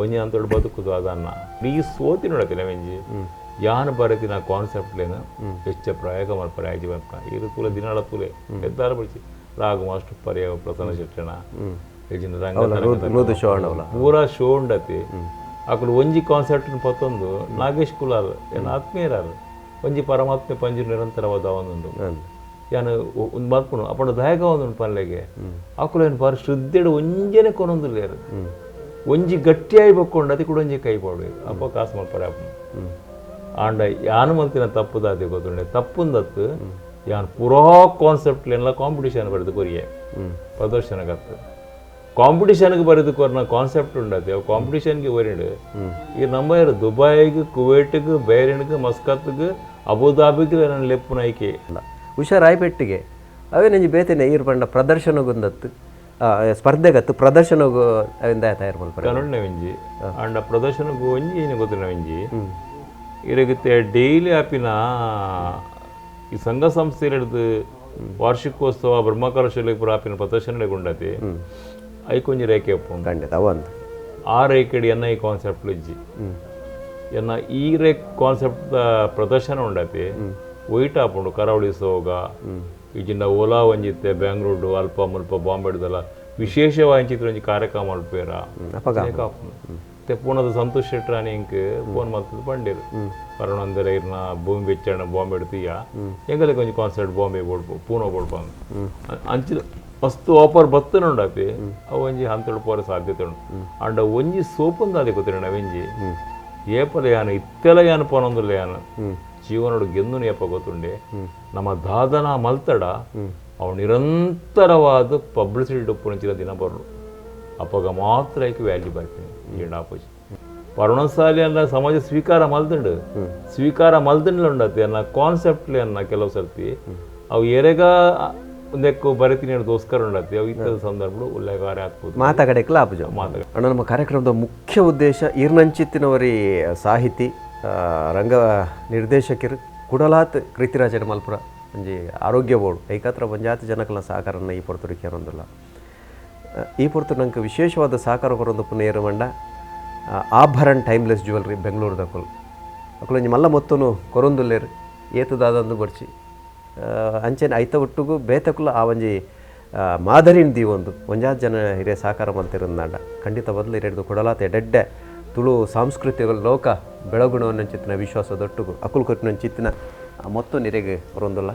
ಒಂಜಿ ಅಂತೋಡು ಬದುಕುದು ಅದನ್ನ ಇಡೀ ಸೋತಿ ನೋಡತ್ತಿನ ಒಂಜಿ ಯಾನ್ ಬರತಿನ ಕಾನ್ಸೆಪ್ಟ್ಲೇನು ಹೆಚ್ಚ ಪ್ರಯೋಗ ಮಲ್ಪರೆ ಆಯ್ಜಿ ಮಲ್ಪ ಈಗ ತೂಲೆ ದಿನಾಳ ತೂಲೆ ಎದ್ದಾರ ಬಡಿಸಿ ರಾಘು ಮಾಸ್ಟರ್ ಪರ್ಯ ಪ್ರಸನ್ನ ಶೆಟ್ಟಣ ಪೂರಾ ಶೋ ಉಂಡತಿ ಅಕುಲು ಒಂಜಿ ಕಾನ್ಸೆಪ್ಟ್ ಪತ್ತೊಂದು ನಾಗೇಶ್ ಕುಲಾಲ್ ಏನ ಆತ್ಮೀಯರಾರು ಒಂಜಿ ಪರಮಾತ್ಮೆ ಪಂಜು ನಿರಂತರವಾದ ಒಂದುಂಡು ಯಾನು ಒಂದು ಮಲ್ಪುನು ಅಪ್ಪಣ ದಾಯಕ ಒಂದುಂಡು ಪನ್ಲೆಗೆ ಅಕುಲು ಏನು ಬಾರಿ ಶುದ್ಧೆಡು ಒಂಜೆನೆ ಕೊನೊಂದುಲ್ಲೇರು ಒಂಜಿ ಗಟ್ಟಿಯಾಗಿ ಬಕ್ಕೊಂಡು ಅತಿ ಕೂಡ ಒಂಜಿ ಕೈ ಪಾಡ್ಬೇಕು ಅಪ್ಪ ಕಾಸು ಮಲ್ಪರೆ ಅಪ್ಪನು ಆಂಡ ಯಾನು ಮಲ್ತಿನ ತಪ್ಪುದಾದಿ ಗೊತ್ತುಂಡೆ ತಪ್ಪುಂದತ್ತು ಯಾನು ಪೂರಾ ಕಾನ್ಸೆಪ್ಟ್ಲೆಲ್ಲ ಕಾಂಪಿಟೇಷನ್ ಬರೆದು ಕೊರಿಯೆ ಪ್ರದರ್ಶನಗತ್ತು ಕಾಂಪಿಟೇಷನ್ಗೆ ಬರೆದು ಕೊರ್ನ ಕಾನ್ಸೆಪ್ಟ್ ಉಂಡತಿ ಅವು ಕಾಂಪಿಟೇಷನ್ಗೆ ಒರಿಂಡು ಈ ನಮ್ಮ ದುಬೈಗೆ ಕುವೈಟ್ಗೆ ಬೇರೆನ್ಗೆ ಮಸ್ಕತ್ಗೆ ಅಬುದಾಬಿಗೆ ನನ್ನ ಲೆಪ್ಪು ನಾಯ್ಕೆ ಹುಷಾರಾಯ್ಪೆಟ್ಟಿಗೆ ಅವೇ ನಂಜಿ ಬೇತೇನೆ ಈರು ಪಂಡ ಪ್ರದರ್ಶನಗೊಂದತ್ತು ಸ್ಪರ್ಧೆಗತ್ತು ಪ್ರದರ್ಶನಗೂ ಅವಿಂದ ತಯಾರು ಮಲ್ಪರೆ ಕನ್ನಡ ಒಂಜಿ ಅಂಡ ಪ್ರದರ್ಶನಗೂ ಒಂಜಿ ಏನು ಗೊತ್ತಿಲ್ಲ ಒಂಜಿ ಇರಗುತ್ತೆ ಡೈಲಿ ಆಪಿನ ಈ ಸಂಘ ಸಂಸ್ಥೆ ಹಿಡಿದು ವಾರ್ಷಿಕೋತ್ಸವ ಬ್ರಹ್ಮಕಲಶಕ್ಕೆ ಪೂರ ಆಪಿನ ಪ್ರದರ್ಶನ ಉಂಡತಿ ಐಕೊಂಜಿ ರೇಖೆ ಉಪ್ಪುಂಡು ಖಂಡಿತ ಒಂದು ಆ ರೇಖೆಡಿ ಎನ್ನ ಈ ಕಾನ್ಸೆಪ್ಟ್ ಇಜ್ಜಿ ಎನ್ನ ಈ ರೇ ಕಾನ್ಸೆಪ್ಟ್ ಪ್ರದರ್ಶನ ಉಂಡತಿ ವೈಟ್ ಆಪುಂಡು ಕರಾವಳಿ ಸೋಗ ಈಜಿಂದ ಓಲಾ ಒಂಜಿತ್ತೆ ಬ್ಯಾಂಗ್ಳೂರು ಅಲ್ಪ ಮುಲ್ಪ ಬಾಂಬೆಡ್ದಲ್ಲ ವಿಶೇಷವಾಗಿ ಚಿತ್ರ ಒಂಜಿ ಕಾರ್ಯಕ್ರಮ ಮಲ್ಪೇರ ಮತ್ತೆ ಪೂನದ ಸಂತೋಷ್ ಶೆಟ್ರಾನಿ ಇಂಕ್ ಫೋನ್ ಮಲ್ತದ ಪಂಡೇರು ಪರಣೊಂದರೆ ಇರ್ನ ಭೂಮಿ ಬೆಚ್ಚಣ್ಣ ಬಾಂಬೆ ತೀಯ ಎಂಗಲಿಗೆ ಒಂಜಿ ಕಾನ್ಸರ್ಟ್ ಬಾಂಬೆ ಬೋಡ್ಪು ಪೂನ ಬೋಡ್ಪ ಅಂಚಿದ ಮಸ್ತ್ ಆಫರ್ ಬತ್ತನ ಉಂಡಾಪಿ ಅವು ಒಂಜಿ ಹಂತಡು ಪೋರೆ ಸಾಧ್ಯತೆ ಉಂಟು ಅಂಡ ಒಂಜಿ ಸೋಪುಂದು ಅದೇ ಗೊತ್ತಿರ ಒಂಜಿ ಏಪಲ ಯಾನು ಇತ್ತೆಲ ಯಾನು ಪೋನೊಂದುಲ್ಲ ಯಾನು ಜೀವನೋಡು ಗೆಂದು ಏಪ ಗೊತ್ತುಂಡೆ ನಮ್ಮ ದಾದನ ಮಲ್ತಡ ಅವು ನಿರಂತರವಾದ ಪಬ್ಲಿಸಿಟಿ ಡೊಪ್ಪುನಂಚಿನ ದಿನ ಬರಲು ಅಪ್ಪಗ ಮಾತ್ರ ಐಕೆ ವ್ಯಾಲ್ಯೂ ಬರ್ತೀನಿ ಈಂಡ ಆಪೋಜಿ ಪರ್ಣಸಾಲಿ ಅನ್ನ ಸಮಾಜ ಸ್ವೀಕಾರ ಮಲ್ದುಂಡು ಸ್ವೀಕಾರ ಮಲ್ದುಂಡ್ಲ ಉಂಡತಿ ಅನ್ನ ಕಾನ್ಸೆಪ್ಟ್ಲಿ ಅನ್ನ ಕೆಲವು ಸರ್ತಿ ಅವು ಎರೆಗ ಒಂದಕ್ಕೂ ಬರಿತೀನಿ ದೋಸ್ಕರ ಉಂಡತಿ ಅವು ಇತ್ತದ ಸಂದರ್ಭಗಳು ಉಲ್ಲೇಖಾರೆ ಆಗ್ಬೋದು ಮಾತಾಗಡೆಕ್ಲ ಆಪುಜ ಅಣ್ಣ. ನಮ್ಮ ಕಾರ್ಯಕ್ರಮದ ಮುಖ್ಯ ಉದ್ದೇಶ ಈರ್ನಂಚಿತ್ತಿನವರಿ ಸಾಹಿತಿ ರಂಗ ನಿರ್ದೇಶಕರು ಕುಡಲಾತ್ ಕೃತಿರಾಜನ ಮಲ್ಪುರ ಒಂಜಿ ಆರೋಗ್ಯ ಬೋರ್ಡ್ ಐಕಾತ್ರ ಒಂಜಾತಿ ಜನಕಲ ಸಹಕಾರನ ಈ ಪೊರ್ತುರಿಕೆ ಅನ್ನೊಂದಿಲ್ಲ. ಈ ಪೊರ್ತು ನಂಗೆ ವಿಶೇಷವಾದ ಸಹಕಾರ ಕೊರೊಂದು ಪುನೇರು ಮಂಡ ಆಭರಣ್ ಟೈಮ್ಲೆಸ್ ಜ್ಯುವೆಲ್ರಿ ಬೆಂಗಳೂರುದಕುಲು ಅಕುಲು ಒಂಜಿ ಮಲ್ಲ ಮೊತ್ತನು ಕೊರೊಂದುಲ್ಲೇರು ಏತು ದಾದಂದು ಬಡ್ಚಿ ಅಂಚೆನೆ ಐತ ಒಟ್ಟುಗು ಬೇತಕುಲು ಆ ಒಂಜಿ ಮಾದರಿನ್ ದೀವೊಂದು ಒಂಜಾತ್ ಜನ ಹಿರಿಯ ಸಹಕಾರ ಮಲ್ತಿರುಂದಾಂಡ ಖಂಡಿತ ಬದಲು ಹಿರಿಯರ್ದು ಕೊಡಲಾತ ಎಡೆಡ್ಡೆ ತುಳು ಸಾಂಸ್ಕೃತಿಕ ಲೋಕ ಬೆಳಗುಣವನ್ನಂಚಿತ್ತಿನ ವಿಶ್ವಾಸದೊಟ್ಟುಗು ಅಕುಲು ಕೊಟ್ಟಿನಂಚಿತ್ತಿನ ಮೊತ್ತ ನಿರೆಗೆ ಬರೊಂದುಲ್ಲ.